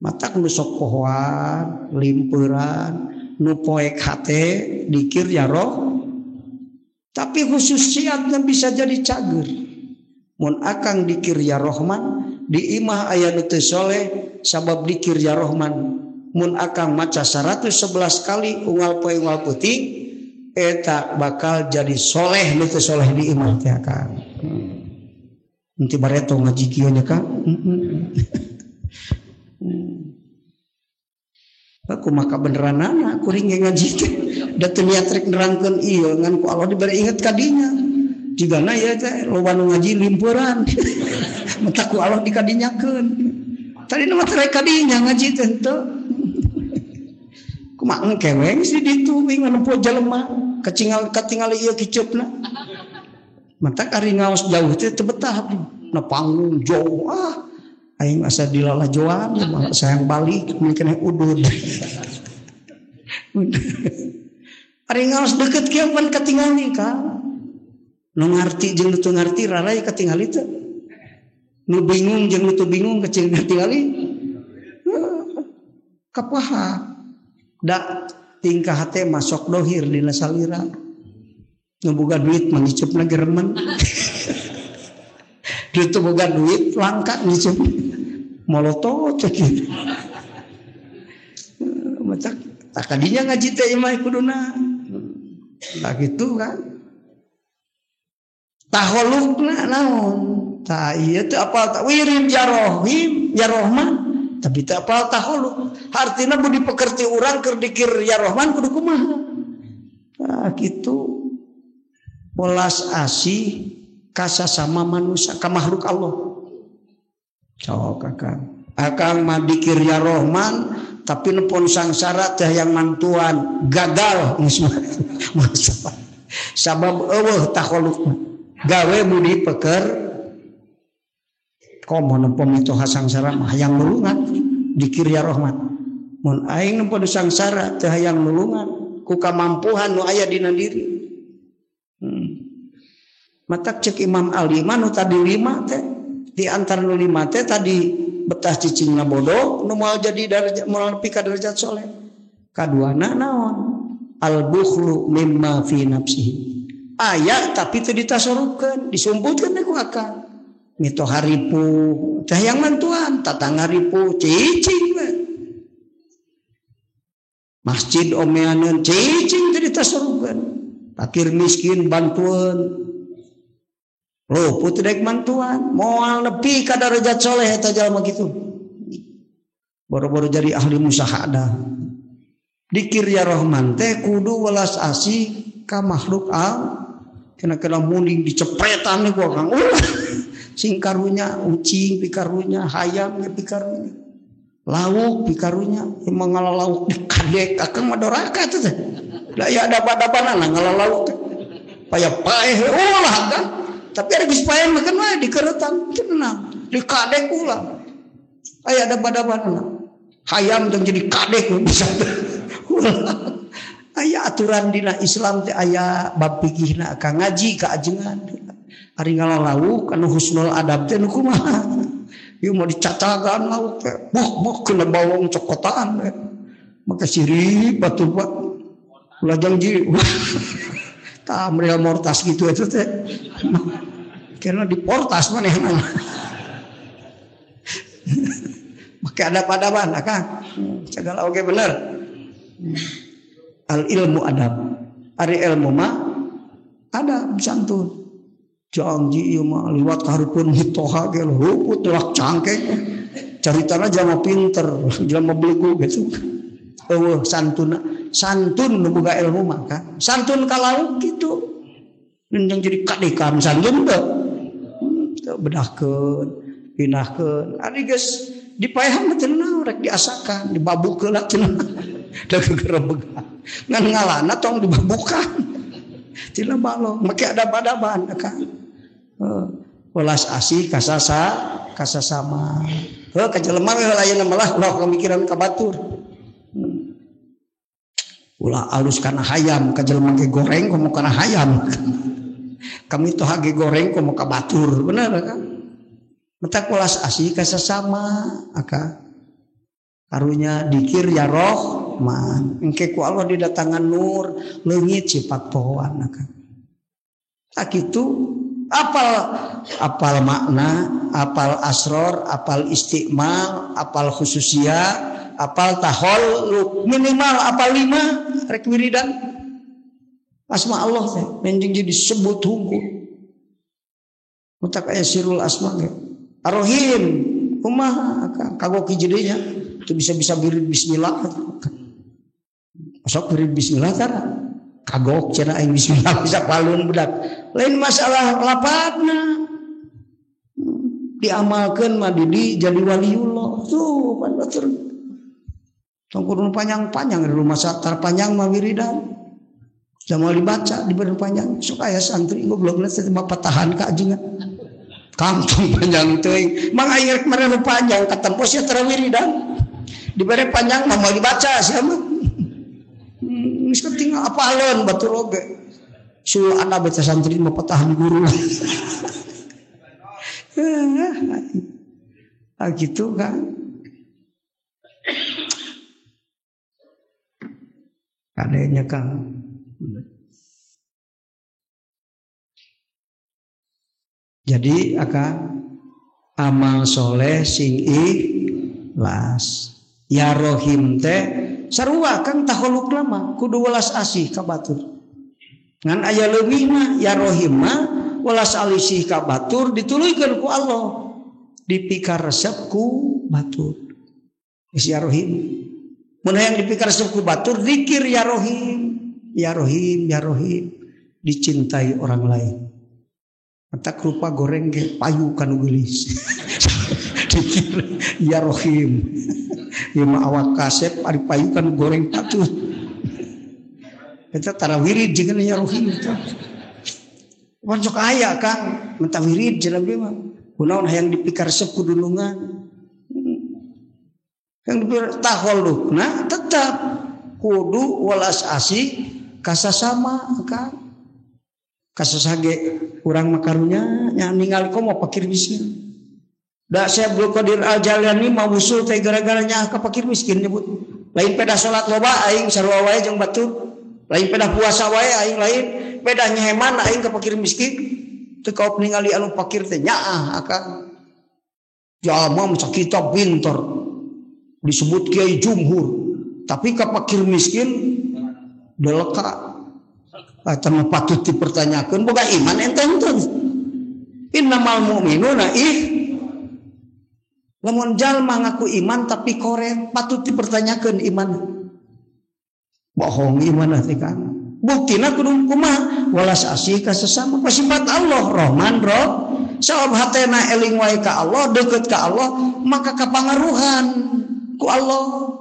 S1: Matak nu sok pohoan limpeuran nu poek hate dikir ya roh. Tapi khususiatna bisa jadi cager. Mun akang dikir ya Rahman di imah aya nu teu soleh sabab dikir ya Rahman. Mun akang maca 111 kali unggal poe unggal peuting eta bakal jadi soleh nu teu soleh di imah teh akang. Nanti bareto ngaji kieu nya Kang. Aku maka beneranana kuring ge ngaji teh. Da teu niat rek nerangkeun ieu ngan ku Allah dibere inget ka dinya. Jigana ieu teh loba nu ngaji limpeuran. Mata ku Allah dikadinyakeun. Tadi mah teh rek kadinya ngaji teh henteu. Kumaha engkeweng si ditu wing nempo jelema kacingal katingali ieu kiceupna. Mata ari ngaos jauh teh teu betah abdi. Na panggung jauh ah. Aing asa dilalajoan malah sayang balik mungkin udud. Ari ngaos deukeut kieu pan katingali ka. Nu ngarti jeung nu teu ngarti rarai katingali teu. Nu bingung jeung nu teu bingung kecil katingali. Kapaha. Da tingkah hate masuk dohir dina salira. Nu boga duit mah ngicupna geremen. Duit teu boga duit langka ngicup. Molotot cek kitu. Macak tak kadinya ngaji teh mah kuduna. Tah kitu kan. Taholukna naon? Tah ieu teu apal tah wirid ya Rohim, ya Rohman, tapi teu apal taholuk. Artina budi pekerti urang keur dikir ya Rohman kudu kumaha? Tah kitu. Welas asih ka sasama manusia, ka makhluk Allah. Cok akang. Akang mah dikir ya Rohman tapi nepon sangsara teh yang mantuan gagal masalah. Sabab eueuh taholukna. Gawe budi peker komo nempo mitoha sangsara mah hayang nulungan dikir ya Rohman. Mun aing nempo sangsara teh hayang nulungan ku kamampuhan nu aya dina diri. Matak cek Imam Ali mah nu tadi lima teh di antara nu lima teh tadi betah cicingna bodoh nu moal jadi darajat moal nepi ka derajat soleh. Kaduana naon? Al bukhlu mimma fi nafsihi. Aya tapi teu ditasorupkeun, disumputkeun ku akang. Mitoha ripuh, teh hayang mantuan, tatangga ripuh, cicing we. Masjid omeaneun cicing teu ditasorupkeun. Fakir miskin bantuan. Luput dek mantuan, moal nepi ka darajat soleh eta jalma kitu. Boro-boro jadi ahli musyahadah. Dikir ya Rohman teh kudu welas asih ka makhluk al. Kena-kena munding dicepretan ku akang. Ulah sing karunya ucing pikarunya, hayam ge pikarunya. Lauk pikarunya, emang ngala lauk dikadek akang mah doraka teh. Da ya ada-adabanana ngala lauk teh. Paya paeh ulah kan. Tapi ada geus paeh mah kan wae dikeretan tenang, dikadek ulah. Aya ada-adabanana. Hayam tong jadi kadek bisa. Ulah. Aya aturan dina Islam teh aya bab fikihna ka ngaji ka ajengan. Ari ngala lauk anu husnul adab teh nu kumaha? Ieu mah dicacagan lauk teh. Bok kena bawang cokotaan teh. Maka sirip batu pak. Ulah janji. Tah real mortas gitu eta teh. Karena diportas manehna. Make adab-adaban akang. Segala oge bener. Al ilmu adab. Ari ilmu mah adab santun. Janji ieu mah liwat kahareupeun hitoha ge luput lak cangkeng. Caritana jalma pinter, jalma belegu gitu. Eueuh santuna, santun nu boga ilmu mah kan. Santun ka lauk kitu. Nendang jadi kadekan santun teu. Teu bedahkeun, pinahkeun. Ari geus dipaehan mah teu naon rek diasakan, dibabukeun lah cenah. Da gegerebegan. Ngan ngalana tong dibabukan. Tina balong, make adab-adaban kan. Welas asih kasasa kasasama. Heuh ka jelema we ayeuna malah ulah pamikiran ka batur. Ulah alus kana hayam ka jelema ge goreng komo kana hayam. Kami toha ge goreng komo ka batur, bener kan? Matak welas asih kasasama aka. Karunya dikir ya Rohman. Engke ku Allah didatangan nur leungit sifat pohoan aka. Tak kitu apal makna, apal asror, apal istiqmal, apal khususia, apal taholuk, minimal apal 5 rek wiridan. Asma Allah teh menjing jadi disebut hungkul. Mutak aya sirul asma ge. Ar-Rahim kumaha kagok hiji deui nya. Itu bisa-bisa wirid bismillah. Sok wirid bismillah tara. Kagok cenah aing bismillah bisa palun budak. Lain masalah lapatna. Diamalkeun mah didi jadi waliullah. Tuh pan batur. Tong kudu panjang-panjang di rumah satar panjang mah wiridan. Sudah mau dibaca diberi panjang. Sok aya santri goblokna teh bapak tahan ka ajengan. Kantong panjang teuing. Mang aing rek mere nu panjang katempo sia tara wiridan. Diberi panjang mah mau dibaca sia mah. Geus tinggal apaleun batur oge. Sul ana baca santri mah patahan guru. Ah gitu kan. Kadenya Kang. Jadi akan amal soleh sing ikhlas. Ya rohim teh sarua Kang taholuk lama kudu welas asih ka batur. Ngan aya leuwih mah ya rohim mah welas alisih ka batur dituluykeun ku Allah. Dipikar resep ku batur. Geus ya rohim. Mun hayang dipikar resep ku batur zikir ya rohim. Ya rohim, ya rohim, dicintai orang lain. Matak rupa goreng ge payu kanu geulis. Dikir ya rohim. Ieu mah awak kasep ari payu kanu goreng patut. Eta tara wirid jeung ya rohim teh. Pan sok aya Kang, menta wirid cenah abdi mah. Kunaon hayang dipikar resep ku dunungan. Yang dipikar taholukna tetap kudu welas asih kasasama Kang. Kasasage urang mah karunya nya ningali komo fakir miskin. Da Syekh Abdul Qadir Al Jailani mah usul teh gara-gara nyaah ka fakir miskin nyebut. Lain pedah salat loba aing sarua wae jeung batur. Lain pedah puasa wae aing lain, pedah nyeheman aing ka fakir miskin. Teu kaop ningali anu fakir teh nyaah akang. Jalma mah sakitu pinter. Disebut kiai jumhur, tapi ka fakir miskin deleka. Eta mah patut dipertanyakeun boga iman ente henteu. Innamal mu'minuna ih. Lamun jalma ngaku iman tapi koret patut dipertanyakeun iman. Bohong iman teh Kang. Buktina kudu kumaha? Welas asih ka sesama. Sifat Allah Rahman Roh. Sabab hatena eling wae ka Allah, deukeut ka Allah, maka kapangaruhan ku Allah.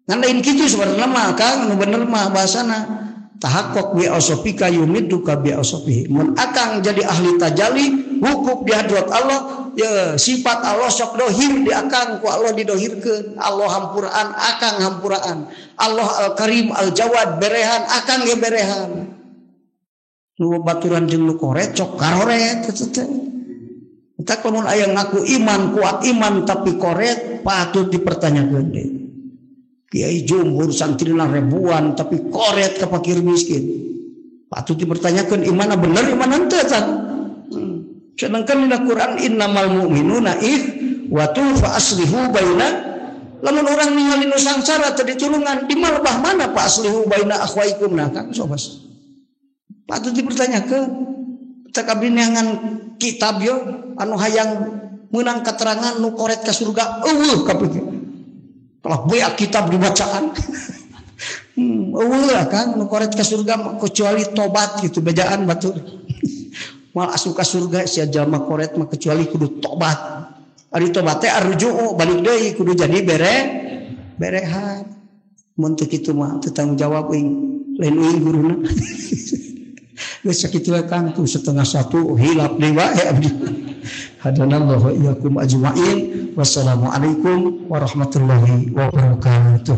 S1: Ngan lain kitu sebenarnya mah Kang, nu bener mah bahasana. Tahakkuk bi asofika yumidduka bi asofihi. Mun akang jadi ahli tajalli, wukuf di hadrat Allah, ya sifat Allah sok dohir di akang ku Allah didohirkeun. Allah hampuraan, akang hampuraan. Allah al-Karim al-Jawad berehan, akang ge berehan. Nu baturan jeung nu koret sok karoret kitu teh. Eta lamun aya ngaku iman kuat iman tapi koret patut dipertanyakeun deui. Kiai jumhur santrina ribuan tapi koret ke fakir miskin. Patut dipertanyakan imana bener iman henteu tah. Sedangkan dina Quran innamal mu'minuna ikhwatu fa aslihu baina. Lamun urang ningali nu sangsara teu ditulungan di malebah mana fa aslihu baina akhwaikum nah Kang sobas. Patut dipertanyakan. Teh abdi neangan kitab yo anu hayang meunang keterangan nu koret ka surga eueuh kapikir. Kalau banyak kitab dibacaan, eueuh Kang nu koret ka surga kecuali tobat gitu bejaan batur. Mal asup ka surga sia jalma koret mah kecuali kudu tobat. Ari tobat teh arruju'u balik deui kudu jadi berehan. Mun teu kitu mah teu tanggung jawab uing lain uing guruna. Geus sakitu we Kang tuh 12:30 hilap deui wae abdi. Hadanallahu wa iyyakum ajmain. Wassalamualaikum warahmatullahi wabarakatuh.